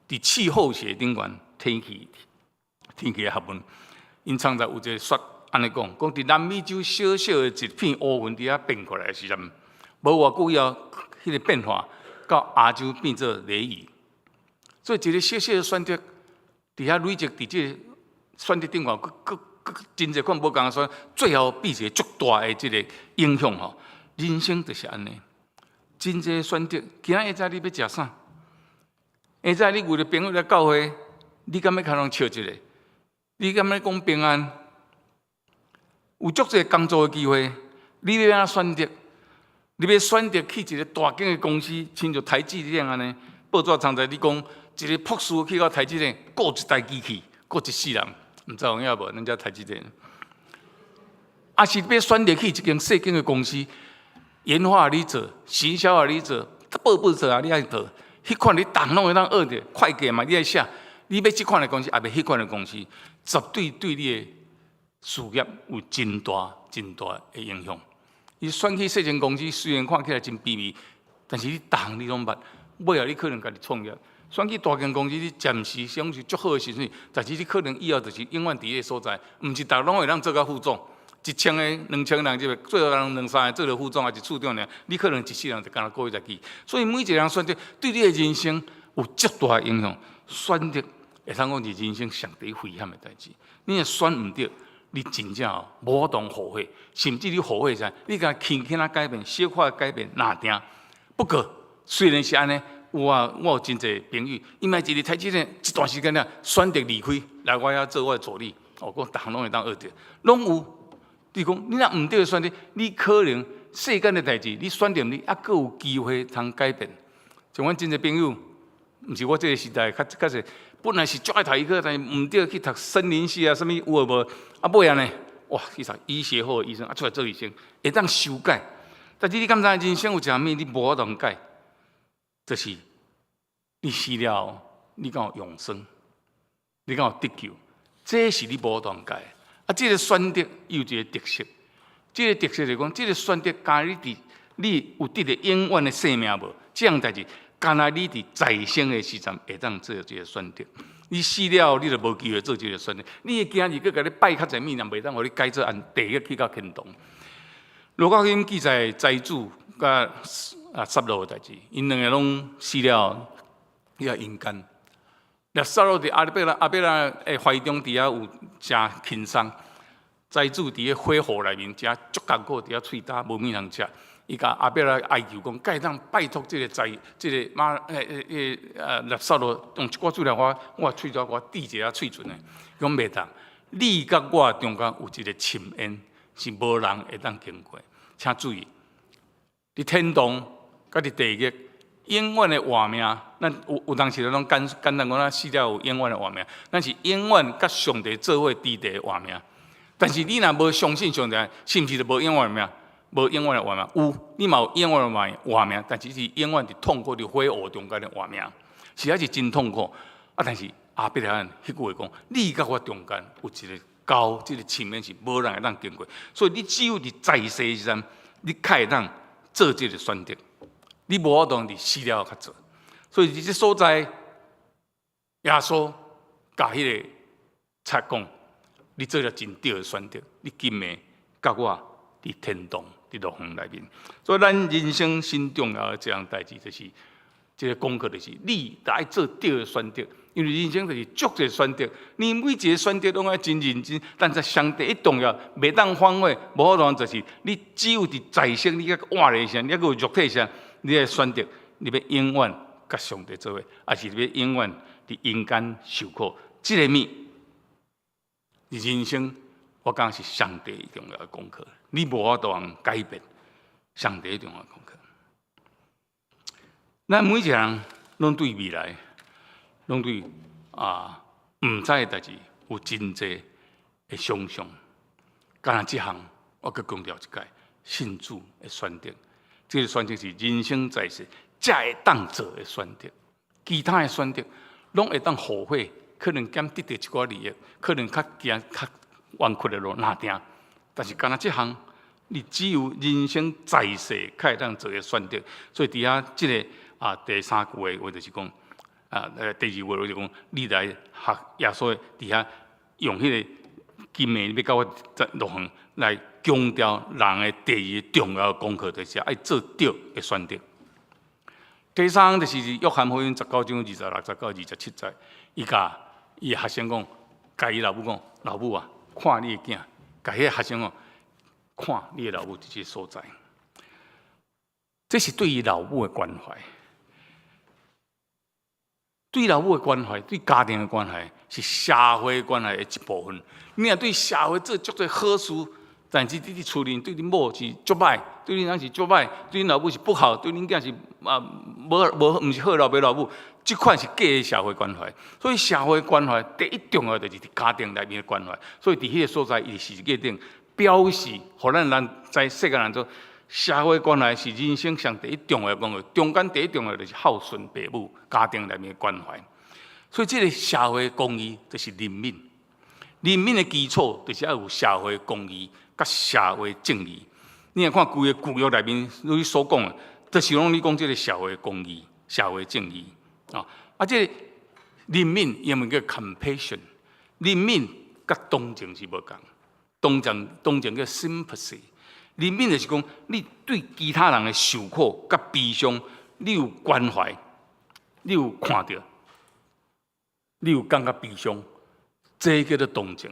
佇氣候學頂懸，天氣的學問，𪜶創造有一個說按呢講，講佇南美洲小小的一片烏雲佇遐變過來的時陣，無偌久以後，彼個變化到亞洲變做雷雨。所以一個小小的選擇，佇遐累積佇這個選擇頂懸，閣閣閣真濟款無仝的選，最後變一個足大的這個影響吼。人生就是按呢，真濟選擇。今仔日你欲食啥？下早你為著朋友來教會，你敢欲共人笑一下？你敢欲講平安？有足濟工作的機會，你欲按怎選擇？你欲選擇去一個大間的公司，親像台積電按呢？報紙常在你講，一個博士去到台積電，顧一台機器，顧一世人，毋知有影無？咱遮台積電，抑是欲選擇去一間細間的公司，研發你做，行銷予你做，報報做啊，你愛做。彼款你逐項攏會當學著，會計嘛你愛寫，你欲這款的公司，抑欲彼款的公司，絕對對你的事業有真大真大的影響。你選去細間公司，雖然看起來真卑微，但是你逐項你攏捌，尾後你可能家己創業。選去大間公司，你暫時享受足好的薪水，但是你可能以後就是永遠佇彼个所在，毋是逐个攏會當做到副總。1000個、2000人入去，最後人兩三個做著副總，抑是處長爾，你可能一世人就干焦顧彼台機。所以每一個人選擇對你的人生有足大的影響。選擇會通講是人生上懸危險的代誌。你若選毋對，你真正哦無法度後悔，甚至你後悔啥？你共輕輕仔改變，小可改變，若定。不過雖然是按呢，有啊，我有真濟朋友，伊嘛一直台積電一段時間了，選擇離開來我遐做我的助理。哦，講逐項攏會當學著，攏有。你講你若毋對的選擇，你可能世間的代誌，你選擇你猶閣有機會通改變。像阮真濟朋友，毋是我這個時代較較濟，本來是足愛讀醫科，但是毋對去讀森林系啊，啥物有的無？啊尾仔呢？哇，去讀醫學好的醫生，啊出來做醫生，會當修改。但是你敢知人生有一項物你無法度改，就是你死了後，你敢有永生？你敢有得救？這是你無法度改。啊，這個選擇有一個特色，這個特色就是講，這個選擇敢若你佇你有得著永遠的生命無？這項代誌，敢若你佇在生的時陣會當做這個選擇。你死了後，你就無機會做這個選擇。你的囝兒閣共你拜較濟物，也袂當予你改做按地獄去到天堂。路加福音記載財主佮撒魯的代誌，𪜶兩个攏死了，去到陰間。拉撒路佇亞伯拉的懷中佇遐有誠輕鬆，財主佇咧火湖內面誠足艱苦，佇遐喙焦無物通食。伊共亞伯拉哀求講，敢會當拜託這個財，這個馬拉撒路用一寡水來我，我喙焦我滴一下喙唇的。伊講袂當，你佮我中間有一個深淵，是無人會當經過。請注意，佇天堂佮佇地獄，永遠的活命，咱有有當時攏簡簡單講，咱死了有永遠的活命，咱是永遠佮上帝做伙佇地的活命。但是你若無相信上帝，是毋是就無永遠的命？無永遠的活命？有，你嘛有永遠的活命，但是是永遠佇痛苦佇火湖中間的活命，實在是真痛苦。啊，但是亞伯拉罕彼句話講，你佮我中間有一個溝，這個深淵是無人會當經過，所以你只有佇在世時陣，你較會當做這個選擇。你無法度佇死了後較做，所以佇這所在，耶穌共彼个賊講：你做了真對的選擇，你今暝佮我佇天堂，佇樂園內面。所以，咱人生新重要的這項代誌，就是這個功課，就是你著愛做對的選擇。因為人生就是足濟選擇，你每一個選擇攏愛真認真，但是上第一重要，袂當反悔，無法度就是你只有佇在生，你猶活咧時，你猶閣有肉體時，你愛選擇，你欲永遠佮上帝做伙，抑是你欲永遠佇陰間受苦？這个物，人生我感覺是上帝重要的功課，你無法度通改變上帝重要的功課。咱每一個人攏對未來，攏對毋知的代誌有真濟的想象。敢若這項，我閣強調一擺，信主的選擇，這个選擇是人生在世才會當做的選擇。其他的選擇攏會當後悔，可能減得著一寡利益，可能較行較彎曲的路若定。但是敢若這項，你只有人生在世才會當做的選擇。所以佇遐這个第三句的話就是講，第二句話就是講，你來學耶穌佇遐用彼个今暝欲佮我佇樂園來強調人的第二个重要功課，就是愛做對的選擇。第三就是約翰福音19章26節到27節，伊共伊的學生講，共伊老母講，老母啊，看你的囝，共彼个學生講，看你的老母佇這个所在。這是對伊老母的關懷。對老母的關懷，對家庭的關懷，是社會關懷的一部分。你若對社會做足濟好事，但是你佇厝裡對恁某是足歹，對恁翁是足歹，對恁老母是不好，對恁囝是無無毋是好老爸老母，這款是假的社會關懷。所以社會關懷第一重要就是佇家庭內面的關懷。所以佇彼个所在，伊十字架頂表示，予咱人在世間人做社會關懷是人生上第一重要的功課，中間第一重要就是孝順爸母，家庭內面的關懷。所以這个社會公義就是憐憫，憐憫的基礎就是愛有社會公義佮社會正義。你若看規个舊約內面，你所講的，就是攏咧講這个社會公義、社會正義啊。啊，這个憐憫英文叫 compassion，憐憫佮同情是無仝，同情同情叫 sympathy。憐憫就是講，你對其他人的受苦佮悲傷，你有關懷，你有看著，你有感覺悲傷，這叫做同情。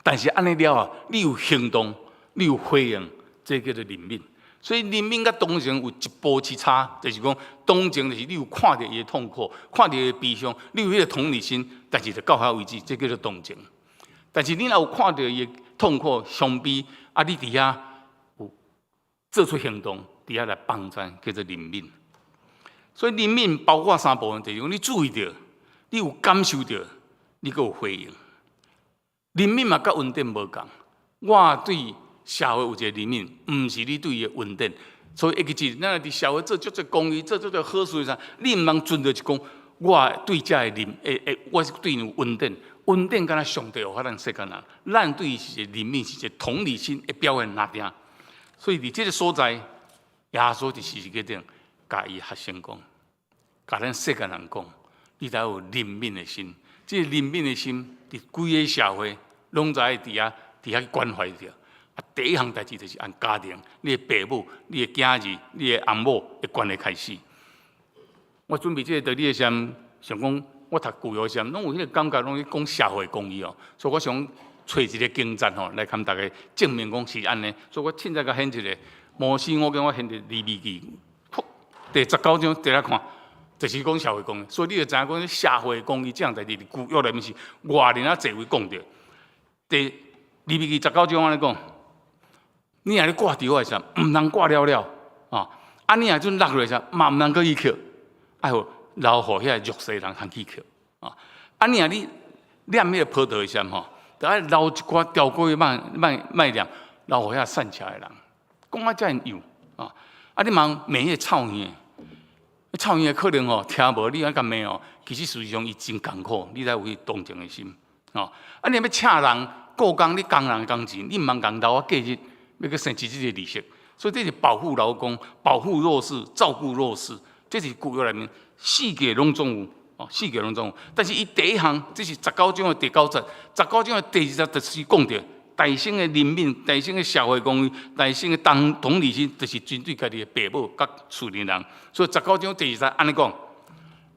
但是按呢了後，你有行動，你有回應，這叫做憐憫。所以憐憫佮同情有一步之差，就是講同情就是你有看著伊的痛苦，看著伊的悲傷，你有彼个同理心，但是就到遐為止，這叫做同情。但是你若有看著伊的痛苦、傷悲，啊，你佇遐有做出行動，佇遐來幫助，叫做憐憫。所以憐憫包括三部分，就是講你注意著，你有感受著，你閣有回應。憐憫嘛，佮恩典無仝。我對社會有一个憐憫，毋是你對伊的恩典。所以會記住，咱若佇社會做足濟公益、做足濟好事的時陣，你毋通存著是講我對遮的憐，會會，我是對𪜶有恩典。恩典敢若上帝予咱世間人，咱對伊是一个憐憫，是一个同理心的表現爾定。所以佇這个所在，耶穌佇十字架頂，共伊學生講，共咱世間人講，你著有憐憫的心。這个憐憫的心，佇規个社會攏在佇遐佇遐去關懷著。啊，第一項代誌就是按家庭，你的爸母、你的囝兒、你的翁某的關係開始。我準備這个道理的時陣，想講我讀舊約時陣，攏有彼个感覺，攏咧講社會公義哦。所以我想揣一个經節吼，來共大家證明講是按呢。所以我凊彩共掀一个摩西，我叫我掀佇利未記，第19章，佇遐看，就是講社會公義。所以你就知影講社會公義這項代誌，佇舊約內面是偌爾仔濟位講著。第利未記十九章按呢講，你若咧掛柱的時陣，毋通掛了了啊！啊，你若陣落落時陣，嘛毋通閣去抾，愛予留予遐弱勢人通去抾啊！啊，你若你撿彼个葡萄的時陣吼，著愛留一寡超過麥麥麥粒，留予遐散赤的人。講啊遮爾幼啊！啊，你茫罵彼个臭耳的，臭耳的可能吼聽無你按共罵哦，其實事實上伊真艱苦，你才有彼同情的心哦。啊，你若欲請人僱工，你工人工錢，你毋通共留啊過日，欲閣生一日的利息。所以這是保護勞工、保護弱勢、照顧弱勢，這是舊約內面四界攏總有。哦，四個攏總有。但是伊第一項，這是十九章的第九節，十九章的第二節就是講著，大省的憐憫，大省的社會公義，大省的同理心，就是針對家己的爸母佮厝裡人。所以十九章第二節按呢講，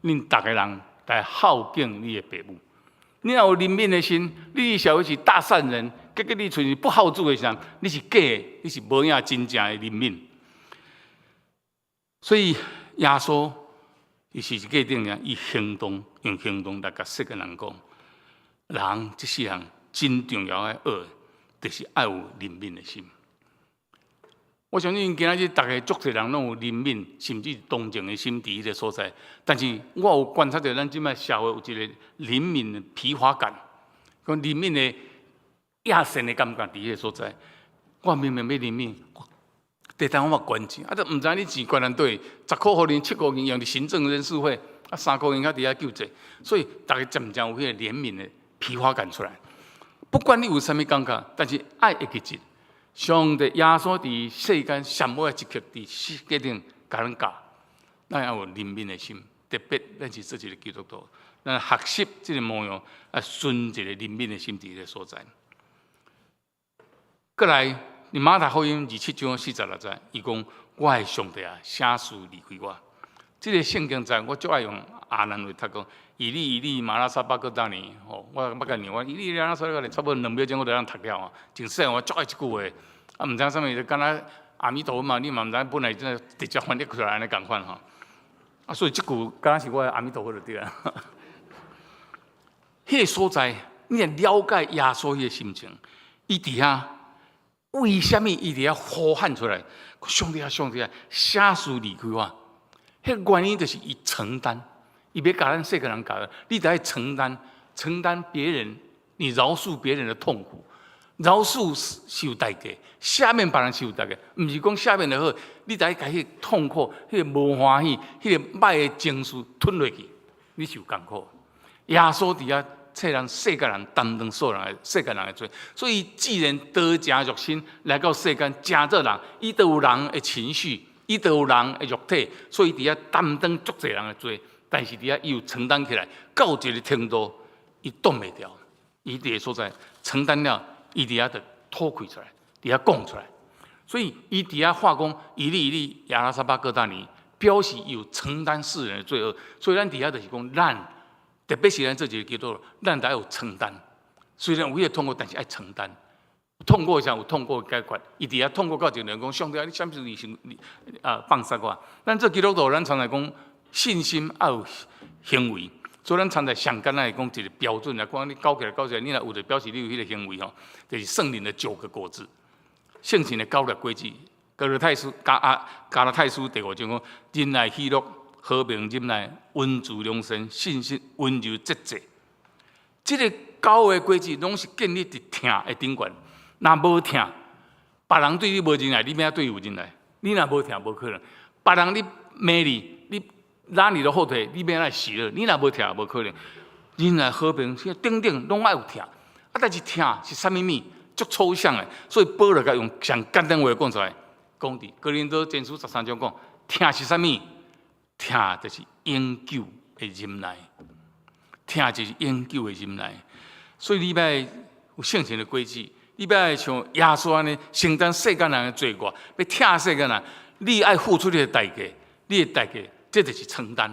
恁逐个人來孝敬你的爸母。你若有憐憫的心，你社會是大善人，結果你出現不孝子的時陣，你是假的，你是無影真正的憐憫。所以耶穌伊是決定啊，以行動用行動來共世界人講，人這世人真重要的學的，就是愛有憐憫的心。我相信今仔日逐个足濟人攏有憐憫，甚至同情的心佇彼个所在。但是我有觀察著咱這擺社會有一個憐憫的疲乏感，講憐憫的厭世的感覺佇彼个所在。我明明欲憐憫，地單我嘛捐錢，啊，都毋知你錢捐佇佗，10箍予恁，7箍銀用佇行政人事費，啊，3箍銀較佇遐救濟，所以逐个漸漸有彼個憐憫的疲乏感出來。不管你有啥物感覺，但是愛會記得。上帝耶穌佇世間上尾一刻佇十字架頂共咱教，咱要有憐憫的心，特別咱是做一個基督徒，咱學習這個模樣，啊，存一個憐憫的心佇彼个所在。過來，佇馬太福音27章46節，伊講：我的上帝啊，啥事離開我？這個聖經節我足愛用亞蘭話讀講，以利以利瑪拉撒巴各達尼，吼，我捌共念，我以利瑪拉撒巴各達尼，差不多2秒鐘我就通讀了啊。真細我足愛這句話，啊，毋知啥物就敢若阿彌陀佛嘛，你嘛毋知本來真直接翻譯出來按呢仝款吼。啊，所以這句敢若是我的阿彌陀佛就對啊。彼個所在，你若了解耶穌彼個心情，伊佇遐為啥物伊佇遐呼喊出來？上帝啊，上帝啊，啥事離開我？彼個原因就是伊承擔，伊欲共咱世界人教，你得愛承擔，承擔別人，你饒恕別人的痛苦，饒恕是有代價，赦免別人是有代價，毋是講赦免就好，你得愛共彼個痛苦、彼個無歡喜、彼個歹的情緒吞落去，你是有艱苦。耶穌佇遐替咱世界人擔當所有人的世界人的罪，所以既然道成肉身來到世間，成做人，伊都有人的情緒。伊都有人的肉體，所以佇遐擔當足濟人的罪，但是佇遐伊有承擔起來，到一个程度，伊擋袂牢，伊佇个所在承擔了，伊佇遐就吐氣出來，佇遐講出來，所以伊佇遐話講，以利以利亞拉撒巴各達尼，表示伊有承擔世人的罪惡，所以咱佇遐就是講，咱特別是咱做一个基督徒，咱得有承擔，雖然有彼个痛苦，但是愛承擔。痛苦的時陣有痛苦的解決，伊佇遐痛苦到一個人講：上帝啊，你啥物事你啊放殺我？咱做基督徒，咱常來講信心愛有行為，所以咱常在上簡單來講一個標準來講，你搞起來搞起來，你若有就表示你有彼個行為吼，就是聖靈的九個果子，聖靈的九個果子。加拉太書加啊加拉太書第五章講：仁愛、喜樂、和平、忍耐、溫慈、良善、信實、溫柔、節制。這个九个果子攏是建立佇疼的頂懸。若無疼，別人對你無仁愛，你欲按怎對伊有仁愛？你若無疼，無可能。別人咧罵你，你拉你的後腿，你欲按怎喜樂？你若無疼，無可能。仁愛、和平，等等，攏愛有疼。啊，但是疼是啥物物？足抽象的，所以保羅共用上簡單話講出來，講佇哥林多前書13章講，疼是啥物？疼就是永久的忍耐，疼就是永久的忍耐。所以你欲有聖靈的果子。你欲像耶穌按呢承擔世間人的罪過，欲疼世間人，你愛付出你的代價，你的代價，這就是承擔，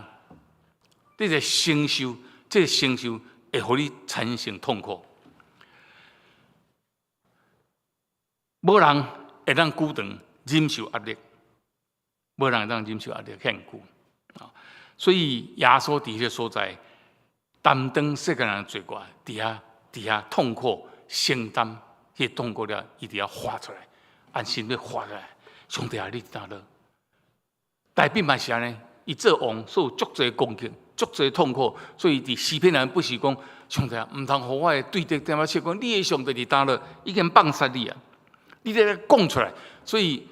你的承受，這個承受會予你產生痛苦。無人會當久長忍受壓力，無人會當忍受壓力遐久啊！所以耶穌佇彼个所在擔當世間人的罪過，佇遐痛苦承擔。彼个痛苦了，伊佇遐發出來，安心欲發出來。上帝啊，你佇佗落？大衛嘛是按呢，伊做王，所以足濟攻擊，足濟痛苦，所以佇詩篇內不時講：上帝啊，毋通予我的對敵踮遐笑講，你的上帝佇佗落？已經放殺你啊！你得講出來。所以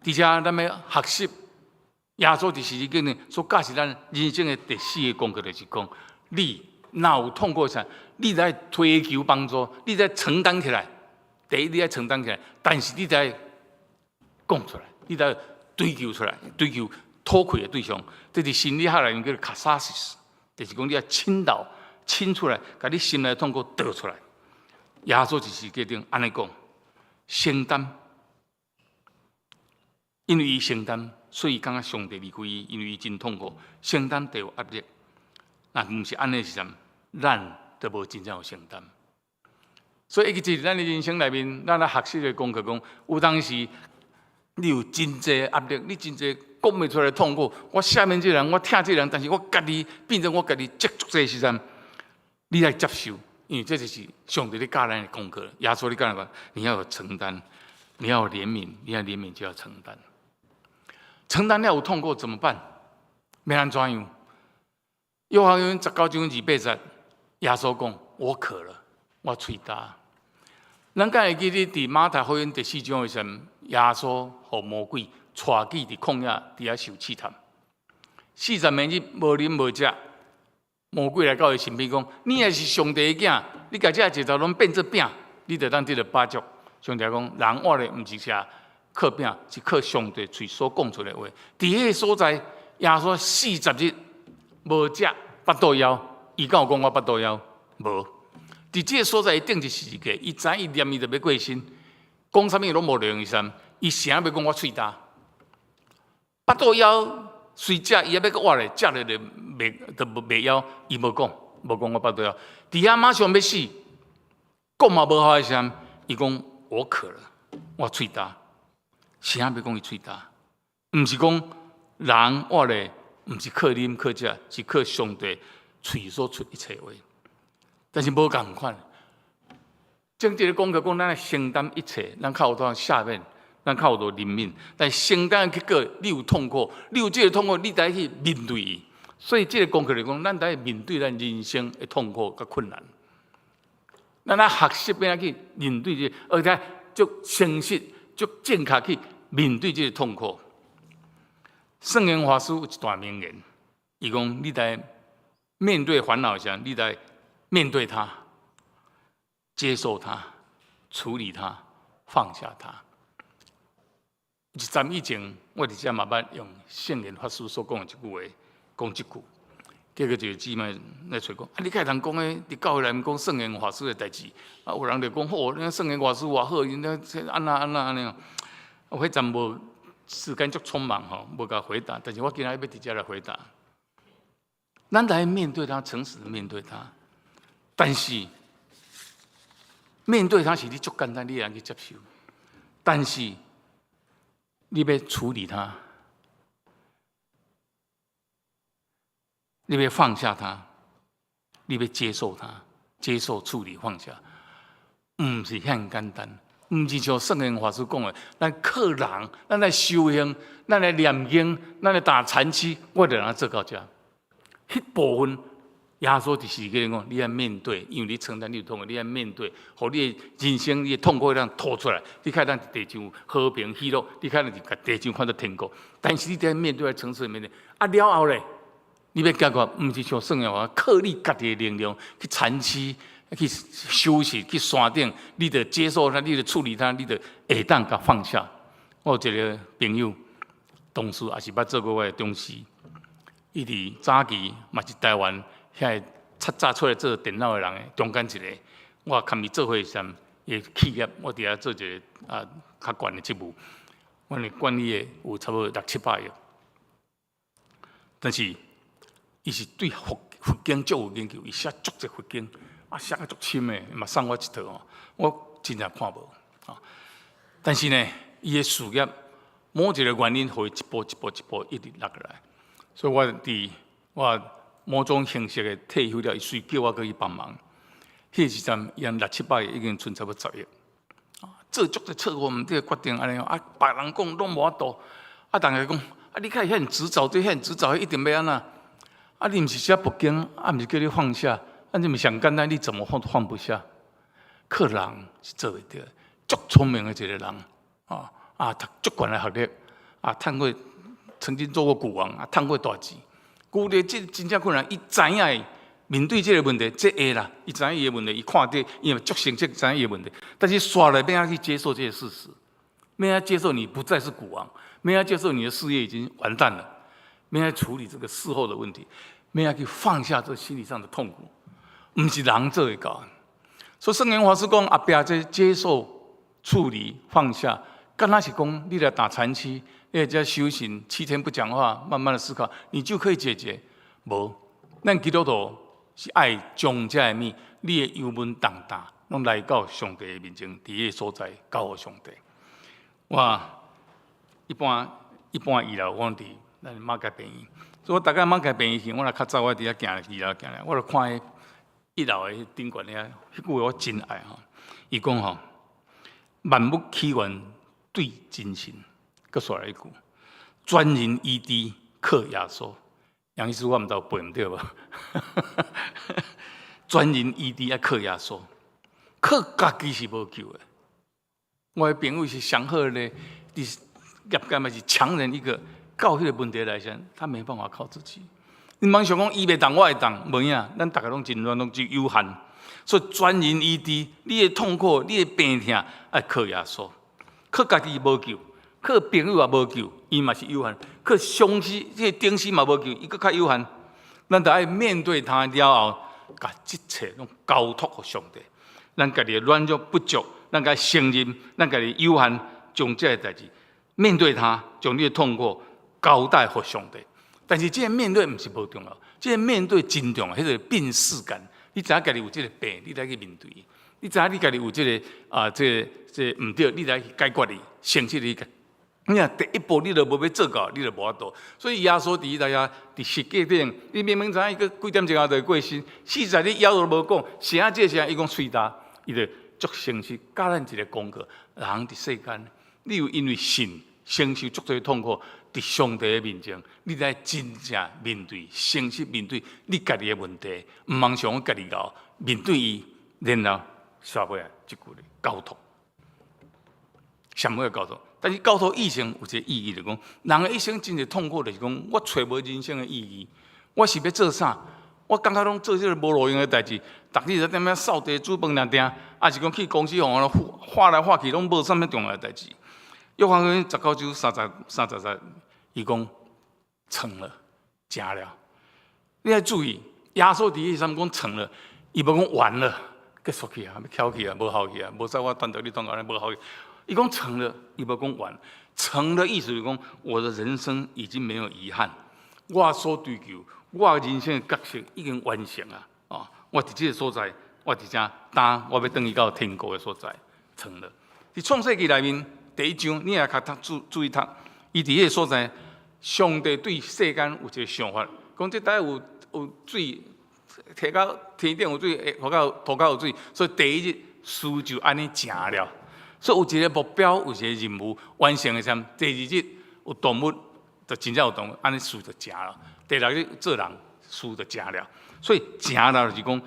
佇遮咱欲學習耶穌佇十字架頂所教示咱人生的第四个功課，就是講你若有痛苦時，你得追求幫助，你得承擔起來。第一，你愛承擔起來，但是你得講出來，你得追求出來，追求討氣的對象，這佇心理學內面叫做 catharsis。就是講你愛傾倒、傾出來，共你心內痛苦倒出來。耶穌佇十字架頂按呢講，承擔，因為伊承擔，所以感覺上帝離開伊，因為伊真痛苦，承擔就有壓力。若毋是按呢時陣，咱就無真正有承擔。所以，一直咱的人生內面，咱來學習的功課講，有當時你有真濟壓力，你真濟講袂出來的痛苦。我赦免這個人，我疼這個人，但是我家己變成我家己積足濟時陣，你來接受，因為這就是上帝咧教咱的功課。耶穌咧教咱講，你要有承擔，你要有憐憫，你要憐憫就要承擔。承擔了有痛苦怎麼辦？欲按怎樣？約翰福音19章28節，耶穌講：我渴了，我喙焦。咱敢會記得佇馬太福音第四章的時陣，耶穌予魔鬼帶去佇曠野佇遐受試探。40暝日無啉無食，魔鬼來到伊身邊講：你若是上帝的囝，你共這石頭攏變做餅，你就當得著飽足。上帝講：人活咧毋是食靠餅，是靠上帝喙所講出來的話。佇彼个所在，耶穌四十日無食，腹肚枵，伊敢有講我腹肚枵？無。佇這个所在，伊釘佇十字架，伊知伊念伊就欲過身，講啥物攏無用的時陣，伊啥欲講我喙焦，腹肚枵雖食，伊猶欲閣活咧，食咧就袂就袂枵，伊無講，無講我腹肚枵。佇遐馬上欲死，講嘛無效的時陣，伊講我渴了，我喙焦，啥欲講伊喙焦？毋是講人活咧，毋是靠啉靠食，是靠上帝喙所出一切話。但是無仝款，正這个講課講，咱愛承擔一切，咱較有當赦免，咱較有多憐憫。但承擔的結果，你有痛苦，你有這个痛苦，你得去面對伊。所以這个功課來講，咱得面對咱人生的痛苦佮困難。咱愛學習欲按怎去面對這個，而且足誠實、足正確去面對這个痛苦。聖嚴法師有一段名言，伊講：你在面對煩惱時，你得面對他，接受他，處理他，放下他。一陣以前，我佇遮嘛捌用聖嚴法師所講的這句話講這句，結果一個姊妹來揣講：啊，你敢會通講彼佇教會內面講聖嚴法師的代誌？啊，有人就講：吼，那聖嚴法師偌好，𪜶那按怎按怎按呢？我彼陣無時間足匆忙吼，無共回答。但是我今仔日欲佇遮來回答。咱來面對他，誠實的面對他。但是面對他是你足簡單，你會當去接受。但是你欲處理他，你欲放下他，你欲接受他，接受、處理、放下，毋是遐簡單，毋是像聖嚴法師講的，咱靠人，咱來修行，咱來念經，咱來打禪七，我就通做到遮。彼部分，耶穌佇十字架講，你愛面對，因為你承擔你有痛苦，你愛面對，予你的人生你的痛苦會當吐出來，你較會當佇地上和平喜樂，你較會當佇地上看著天國。但是你得面對，誠實面對，啊了後咧，你欲解決，毋是像聖嚴話，靠你家己的能量去禪七、去修習、去山頂，你著接受它，你著處理它，你著會當共放下。我有一個朋友，同事也是捌做過我的董事，伊佇早期嘛是台灣遐個較早出來做電腦的人的中間一個，我共伊做伙時陣，伊的企業我佇遐做一个啊較懸的職務，阮的管理的有差不多六七百億，但是伊是對佛經足有研究，伊寫足濟佛經，啊寫甲足深的，嘛送我一套哦，我真正看無啊。但是呢，伊的事業某一個原因，予伊一步一步一步一直落來，所以我佇我某種形式的退休了，伊隨叫我過去幫忙。彼個時陣，伊六七百億已經賰差不多10億，做足濟錯誤毋對決定按呢，啊，別人講攏無法度，啊，逐家講，啊，你較會遐執著，這遐執著，一定欲按怎？啊，你毋是寫佛經，啊，毋是叫你放下，啊，你毋是上簡單，你怎麼放放不下？靠人是做袂著，足聰明的一個人，啊啊，讀足懸的學歷，啊，趁過曾經做過股王，啊，趁過大錢。舊的這真正困難，伊知影面對這个問題，這會啦，伊知影伊的問題，伊看著，伊足清晰知影伊的問題，但是煞來欲按怎去接受這个事實，欲按怎接受你不再是股王，欲按怎接受你的事業已經完蛋了，欲按怎處理這個事後的問題，欲按怎去放下這心理上的痛苦，毋是人做會到。所以聖嚴法師講，後壁這接受、處理、放下，敢若是講你來打禪七，你來遮修行7天不講話，慢慢的思考，你就可以解決。無，咱基督徒是愛將這个物，你的憂悶重擔，攏來到上帝的面前，佇彼个所在交予上帝。我一般一般醫療，我佇咱馬偕病院，所以我逐擺馬偕病院去，我若較早我佇遐行二樓行來，我就看彼一樓的頂懸遐，彼句話我真愛吼。伊講吼，萬物起源對真神，閣煞來一句，全人醫治靠耶穌。楊醫師，我毋知有背毋對無？全人醫治愛靠耶穌，靠家己是無救的。我的朋友是上好咧，佇業界嘛是強人一個，到彼個問題來講，他沒辦法靠自己。你莫想講伊袂當，我會當，無影，咱逐个攏真軟，攏真有限。所以全人醫治，你的痛苦，你的病痛，愛靠耶穌，靠家己無救，靠朋友也無救，伊嘛是有限；靠上司，這個頂司嘛無救，伊閣較有限。咱著愛面對他了後，共一切攏交託予上帝。咱家己的軟弱不足，咱共承認，咱家己有限，將這个代誌面對他，將你的痛苦交代予上帝。但是這个面對毋是無重要，這个面對真重要，彼個病識感。你知影家己有這个病，你來去面對。你知影你家己有這个啊，這个這个毋對，你來去解決伊，誠實去解。你若第一步你都無欲做到，你就無法度。所以耶穌佇彼遐佇十架頂，你明明知影伊閣幾點鐘後就會過身，四十日枵都無講，啥這啥伊講喙焦，伊就足誠實，教咱一个功課。人佇世間，你有因為信承受足濟痛苦，佇上帝的面前，你來真正面對、誠實面對你家己的問題，毋通想講家己𠢕面對伊，然後煞尾啊，這句交託，上尾交託。但是交託以前有一個意義，就是講人的一生真濟痛苦，就是講我揣無人生的意義，我是欲做啥？我感覺攏做這个無路用的代誌，逐日在踮遐掃地、煮飯、定定，抑是講去公司予人畫來畫去，攏無啥物重要的代誌。約翰福音19章30、30節，伊講成了，成了。你愛注意，耶穌佇彼時講成了，伊無講完了，結束去啊，欲翹去啊，無效去啊，無使我斷掉你斷掉，無效去。伊講成了，伊無講完。成的意思是講，我的人生已經沒有遺憾，我所追求，我人生的角色已經完成啊！哦，我佇這个所在，我佇遮，當我欲轉去到天國的所在，成了。佇創世記內面第一章，你也較讀注注意讀，伊佇彼个所在，上帝對世間有一个想法，講這搭有有水，提到天頂有水，下到塗骹有水，所以第一日事就按呢成了。所以有一个目標，有一個任務完成的時陣，第二日有動物，就真正有動物，按呢事就成了。第六日做人，事就成了。所以成了就是講，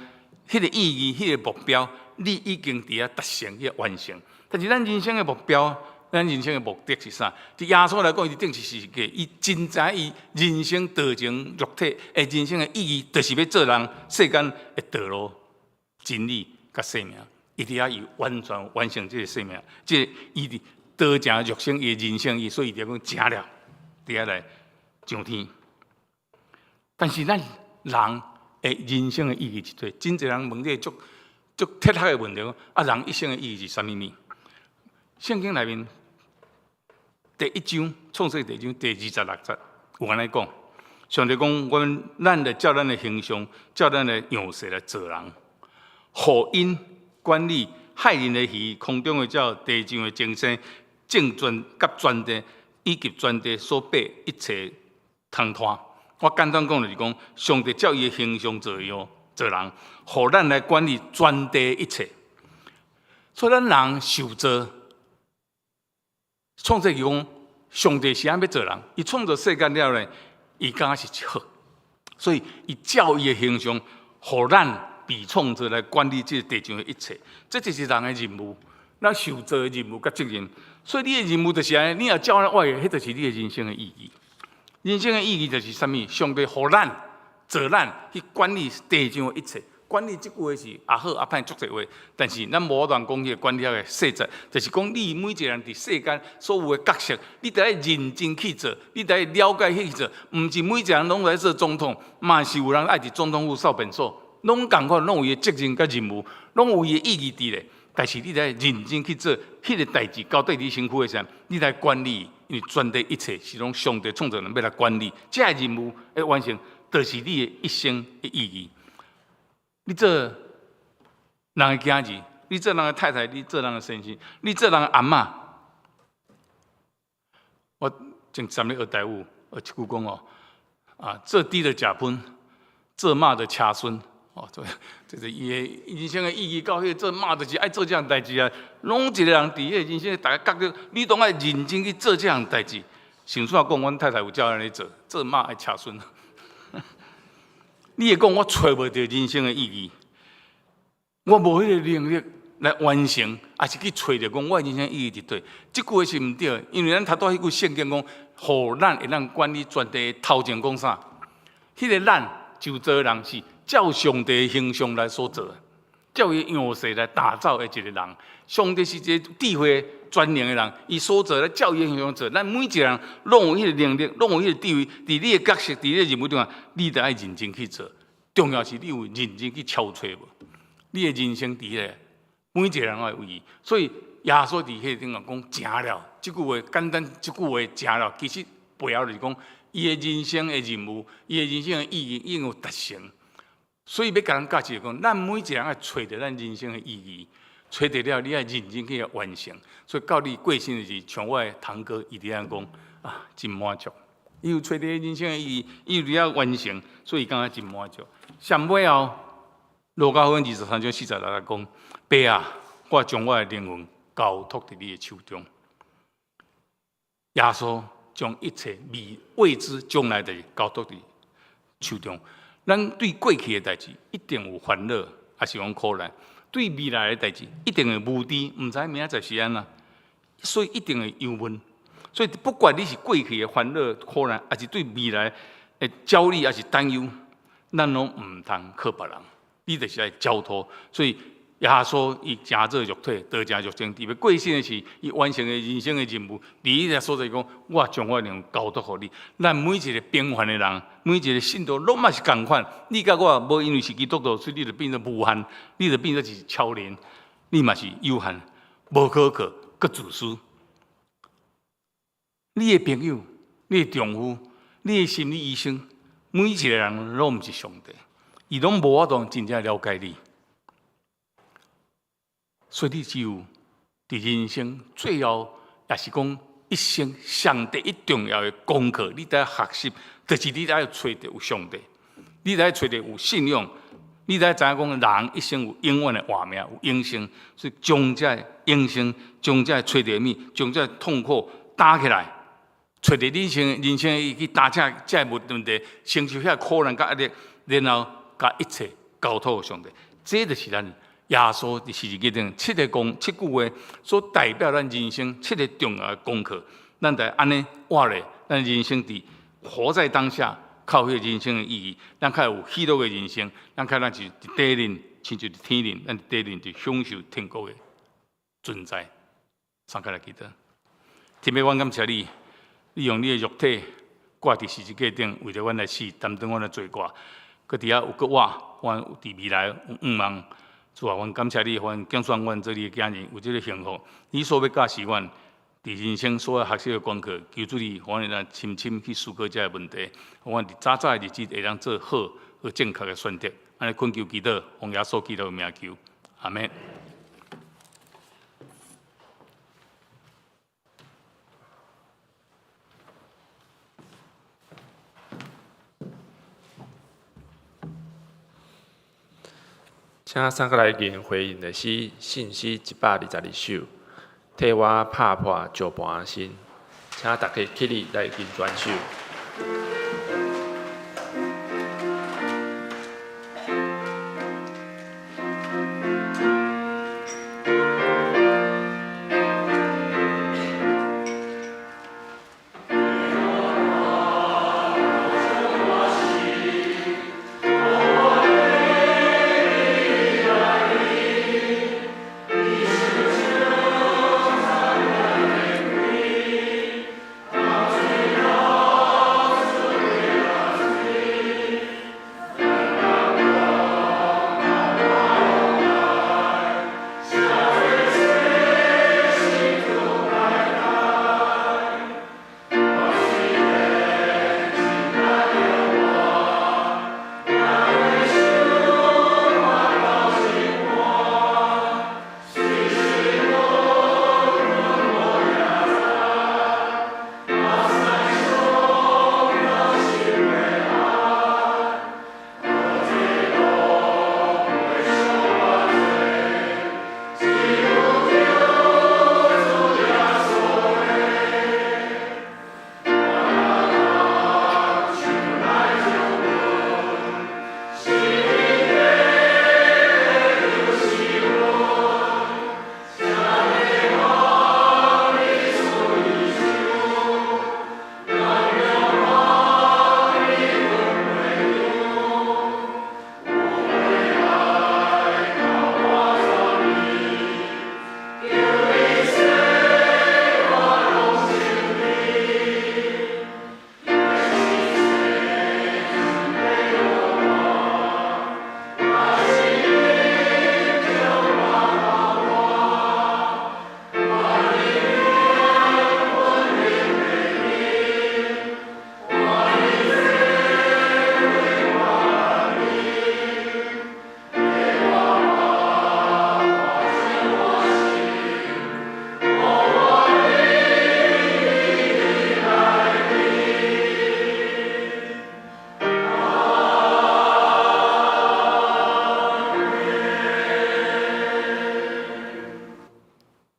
彼个意義、彼个目標，你已經佇遐達成、彼个完成。但是咱人生的目標，咱人生的目的是啥？佇耶穌來講，伊釘十字架，伊真知伊人生道成肉體的人生的意義，就是欲做人世間的道路、真理佮生命。伊佇遐伊完全完成這个生命，這个伊佇道成肉身伊的人生，伊所以伊就講成了，佇遐來上天。但是咱人的人生的意義是啥？真濟人問這個足足哲學的問題，啊，人一生的意義是啥物物？聖經內面第一章創世第一章第26節有按呢講，上帝講，阮咱來照咱的形象，照咱的樣式來造人，予𪜶管理海裡的魚、空中的鳥、地上的眾牲、眾全佮全地以及全地所爬一切通湠。我簡單講就是講，上帝照伊的形象造樣造人，予咱來管理全地一切。所以咱人受造，創世記講，上帝是按欲造人，伊創造世間了咧，伊感覺是好，所以伊照伊的形象，予咱被創造來管理這個地上的一切，這就是人的任務。咱受造的任務佮責任，所以你的任務就是按呢，你若照按呢活，彼就是你的人生的意義。人生的意義就是啥物？上帝予咱造咱去管理地上的一切，管理這句話是也好也歹，足濟話，但是咱無法度講彼个管理的細節，就是講你每一个人佇世間所有的角色，你著愛認真去做，你著愛了解去做，毋是每一个人攏來做總統，嘛是有人愛佇總統府掃便所，攏仝款，攏有伊的責任佮任務，攏有伊的意義佇咧。但是你著愛認真去做，彼个代誌交綴你身軀的時陣，你來管理，因為全地一切是攏上帝創造人欲來管理，這个任務的完成，就是你的一生的意義。你做人的囝兒，你做人的太太，你做人的先生，你做人的阿嬤。我前3日學台語，學一句講哦，啊，做豬著食飯，做馬著車孫，哦，這是伊的人生的意義。到彼个做媽就是愛做這項代誌啊，攏一個人佇彼个人生的逐个角落，你攏愛認真去做這項代誌。想怎講，阮太太有照按呢做，做媽愛車孫。你會講我揣無著人生的意義，我無彼個能力來完成，抑是去揣著講我的人生意義佇佗？這句話是毋對，因為咱頭拄彼句聖經講，予咱會當管理全地頭前講啥？彼個咱就造的人是照上帝形象來所造的，照伊樣式來打造的一個人。上帝是一個智慧全能的人，伊所造來照伊形象做。咱每一個人攏有彼個能力，攏有彼個智慧，佇你的角色，佇你的任務中啊，你著愛認真去做。重要是你有認真去敲揣無？你的人生佇彼个，每一個人攏有意義。所以耶穌佇彼个頂頭講成了，這句話簡單，這句話成了，其實背後就是講伊的人生的任務，伊的人生的意義已經有達成。所以欲共咱教示講，咱每一個人愛揣著咱人生的意義，揣著了，你愛認真去完成。所以到你過身的時，像我的堂哥伊佇遐講啊，真滿足。伊有揣著人生的意義，伊有佇遐完成，所以伊感覺真滿足。上尾後，路加福音23章46講：爸啊，我將我的靈魂交託佇你的手中。耶穌將一切未未知將來的交託佇手中。咱對過去的代誌一定有煩惱，抑是講苦難；對未來的代誌一定會無知，毋知明仔載是按怎，所以一定會憂悶。所以不管你是過去的煩惱、苦難，抑是對未來的焦慮，抑是擔憂，咱攏毋通靠別人，你就是愛交託。所以耶穌伊成做肉體，道成肉身，佇欲過身的時，伊完成的人生的任務。佇彼个所在講，我將我靈魂交託予你。咱每一個平凡的人，每一個信徒，攏嘛是仝款。你佮我無因為是基督徒，所以你就變做無限，你就變做是超人，你嘛是有限，無可靠，閣自私。你的朋友、你的丈夫、你的心理醫生，每一個人攏毋是上帝，伊攏無法度真正了解你。所以你只有佇人生最後，也是講一生上第一重要的功課，你得學習，就是你得揣著有上帝，你得揣著有信仰，你得知影講人一生有永遠的活命，有永生，所以將這个永生，將這个揣著物，將這个痛苦擔起來，揣著人生人生去擔這這个問題，承受遐苦難佮壓力，然後共一切交託予上帝，這就是咱耶穌佇十字架頂七个講七句話，所代表咱人生七个重要的功課。咱著按呢活咧，咱人生佇活在當下，較有彼个人生的意義，咱較有喜樂的人生，咱較咱是佇地面，親像佇天頂，咱佇地面就享受天國的存在。送開來祈禱，天父，阮感謝你，你用你的肉體掛佇十字架頂，為著阮來死，擔當阮的罪過。閣佇遐有閣活，阮佇未來有向望。主啊，阮感謝你，阮揀選阮做你的囝兒，有這个幸福。你所欲教示阮，佇人生所愛學習的功課，求主你，予阮會當深深去思考這个問題，予阮佇早早的日子會當做好和正確的選擇。按呢懇求祈禱，奉耶穌基督的名求，阿們。請三個來吟回應的詩，信詩122首，替我拍破石盤心。請大家起立來吟全首。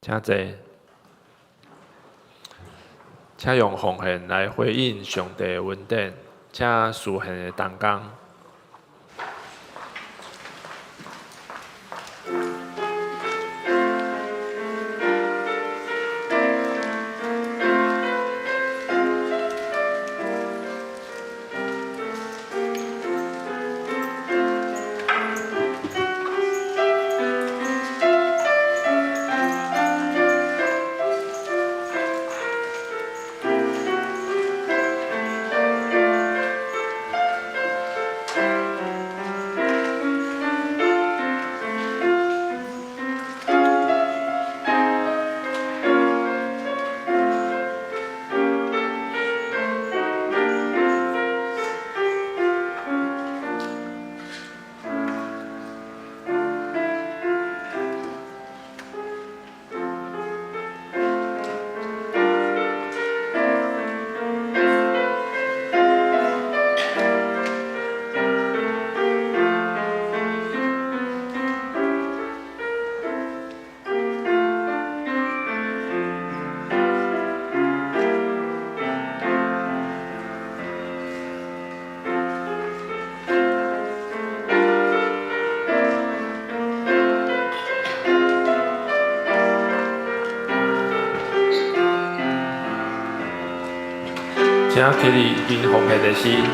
請坐，請用奉獻來回應上帝的恩典，請司獻的同工。請起立吟奉獻的詩。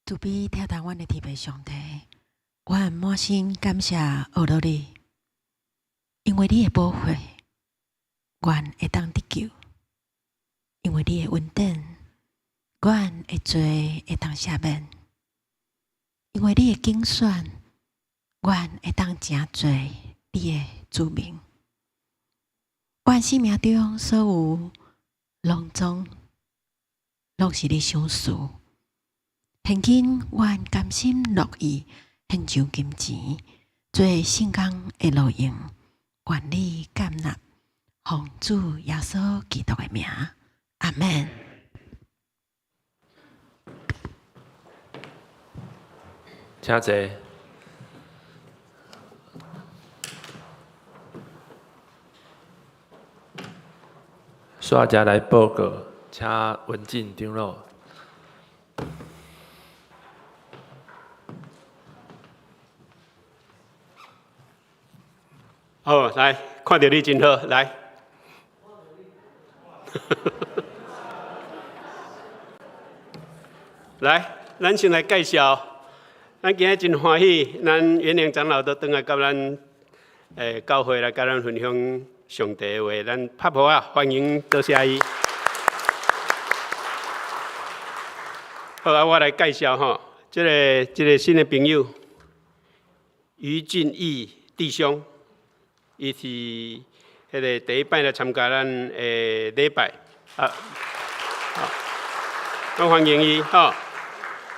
慈悲疼痛阮的天父上帝，阮滿心感謝阿羅你，因為你的寶血，阮會當得救；因為你的恩典，阮的罪會當赦免；因為你的揀選，阮會當成做你的子民。阮生命中所有攏總，攏是你賞賜。現今，阮甘心樂意獻上金錢，做聖工的路用，願你接納，奉主耶穌基督的名，阿們。請坐。煞才來報告，請文進長老。好，來，看著你真好，來。來，咱先來介紹。咱今日真歡喜，咱元良長老都轉來佮咱教會來佮咱分享上帝的話，咱拍噗仔，歡迎多謝伊。好啊，我來介紹吼，這個新的朋友余俊義弟兄，伊是彼个第一擺來參加咱的禮拜啊，好，咱歡迎伊吼。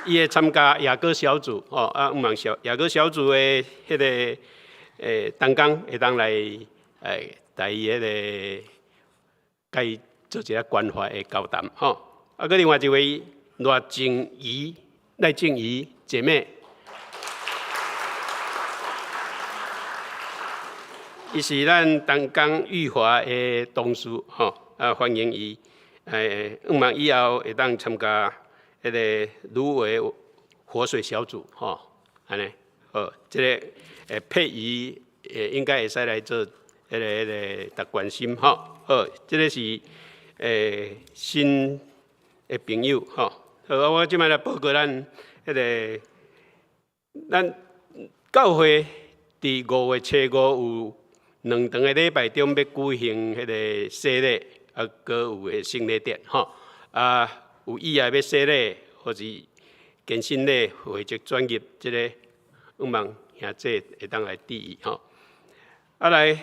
伊會參加雅歌小組吼，啊，向望小雅歌小組的彼个同工會當來帶伊彼个，共伊做一下關懷的交談吼。啊，閣另外一位賴靜怡，賴靜怡姐妹，伊是咱同工玉華的同事吼，啊，歡迎伊，向望以後會當參加彼個蘆葦活水小組吼，按呢，好，這个佩儀應該會使來做彼个關心吼，好，這个是新的朋友吼，好，我這擺來報告咱彼个咱教會佇5月初5有兩場的禮拜中欲舉行彼个洗禮，啊，閣有彼聖禮典吼。啊，有意愛欲洗禮，或是堅振禮，會籍轉入這个，向望兄姊會當來注意吼。啊來，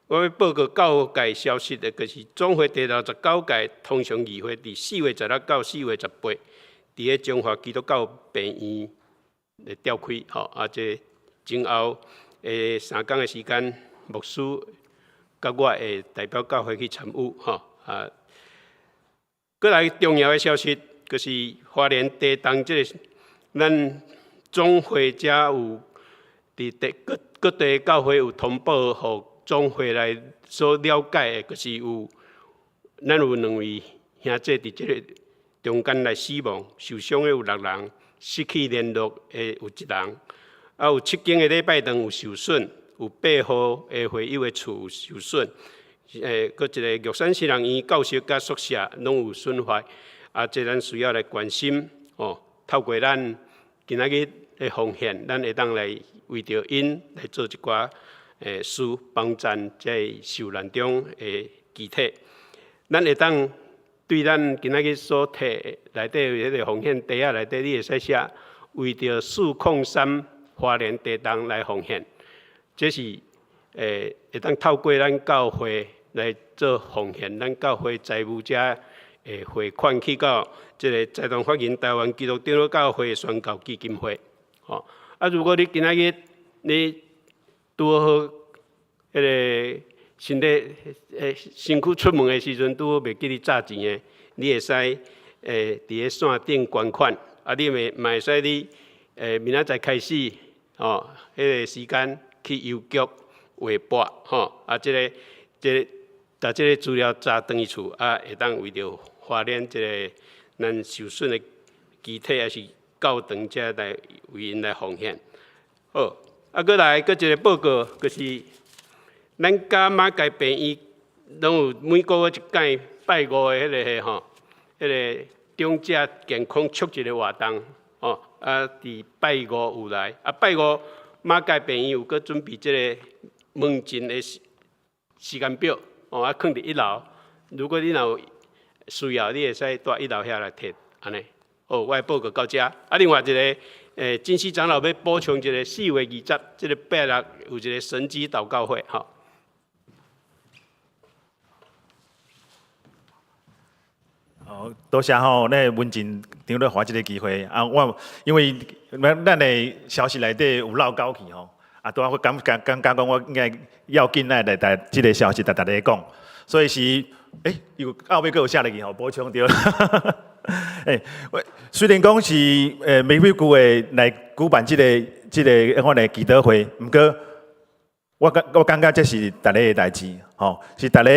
我欲報告教界消息的，就是總會第69屆通常議會，佇4月16到4月18，佇咧中華基督教病院來召開吼。啊，這前後的3工的時間，牧師佮我會代表教會去參與吼。啊，閣來重要的消息，就是花蓮地動這个，咱總會遮有佇地各各地教會有通報予總會來所了解的，就是有咱有兩位兄姊佇這个中間來死亡，受傷的有六人，失去聯絡的有一人，啊有七間的禮拜堂有受損，有八號的會友的厝有受損，閣一個玉山新人院教室佮宿舍攏有損壞，啊，這咱需要來關心哦。透過咱今仔日的奉獻，咱會當來為著𪜶來做一寡事，幫贊這个受難中的肢體。咱會當對咱今仔日所提內底彼个奉獻袋仔內底，你會使寫為著403花蓮地動來奉獻，這是會當透過咱教會來做奉獻，咱教會財務者會匯款去到這个財團法人台灣基督長老教會宣教基金會。吼，啊，如果你今仔日你拄好彼个身體身軀出門的時陣，拄好袂記得紮錢的，你會使佇咧線頂捐款，啊，你嘛會使你明仔載開始吼，彼个時間去郵局劃撥吼，啊，這个這个，共這个資料紮轉去厝，啊，會當為著花蓮這个咱受損的肢體，抑是教堂遮來為𪜶來奉獻。好，啊，閣來閣一個報告，就是咱佮馬偕病院攏有每個月一擺拜五的彼个吼，彼个長者健康促進的活動，吼，啊，佇拜五有來，啊，拜五馬偕病院有閣準備這个門診的時間表，哦，啊，囥佇一樓，如果你若有需要，你會使蹛一樓遐來提，按呢。好，我的報告到遮。啊，另外一个，金禧長老欲補充一个4月20，這个拜六有一个神蹟禱告會，吼。哦，多謝吼，那文靜長老予我這个機會啊，我因為咱的消息內底有漏勾去吼，啊，拄仔我感覺感覺講我應該要緊來來來這个消息共大家講，所以是，欸，有後尾閣有寫入去吼，補充著。欸，我雖然講是玫瑰區的來舉辦這个這个款的祈禱會，毋過我感覺這是大家的代誌，吼，是大家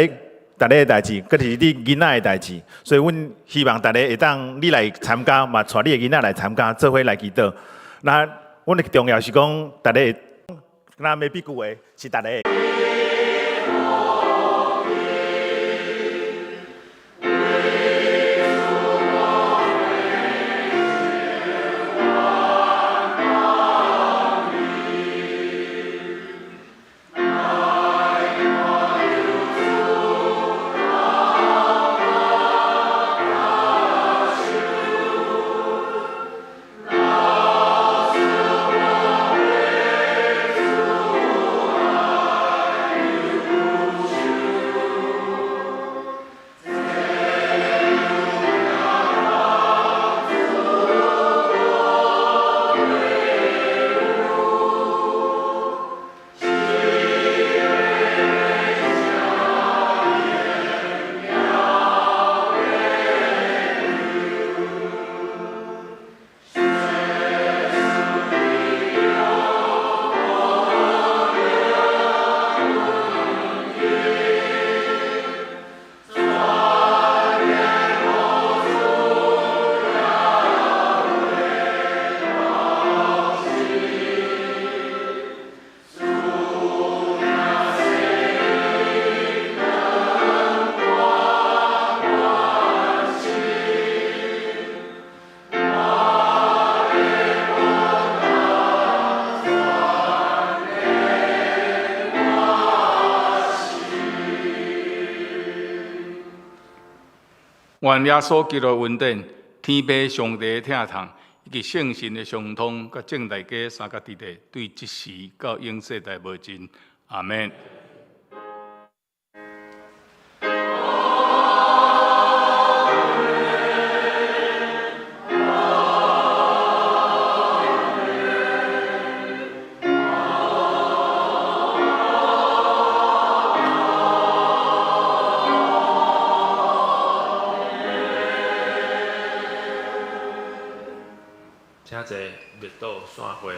大家的代誌，閣是你囡仔的代誌，所以阮希望大家會當你來參加，嘛帶你的囡仔來參加，做伙來祈禱。那阮的重要是講，大家那玫瑰區的是大家的。願耶穌基督的恩典、天父上帝的疼痛，以及聖神的相通，佮眾大家三甲弟弟，對這時到永世代無盡。阿們。請坐，默禱散會。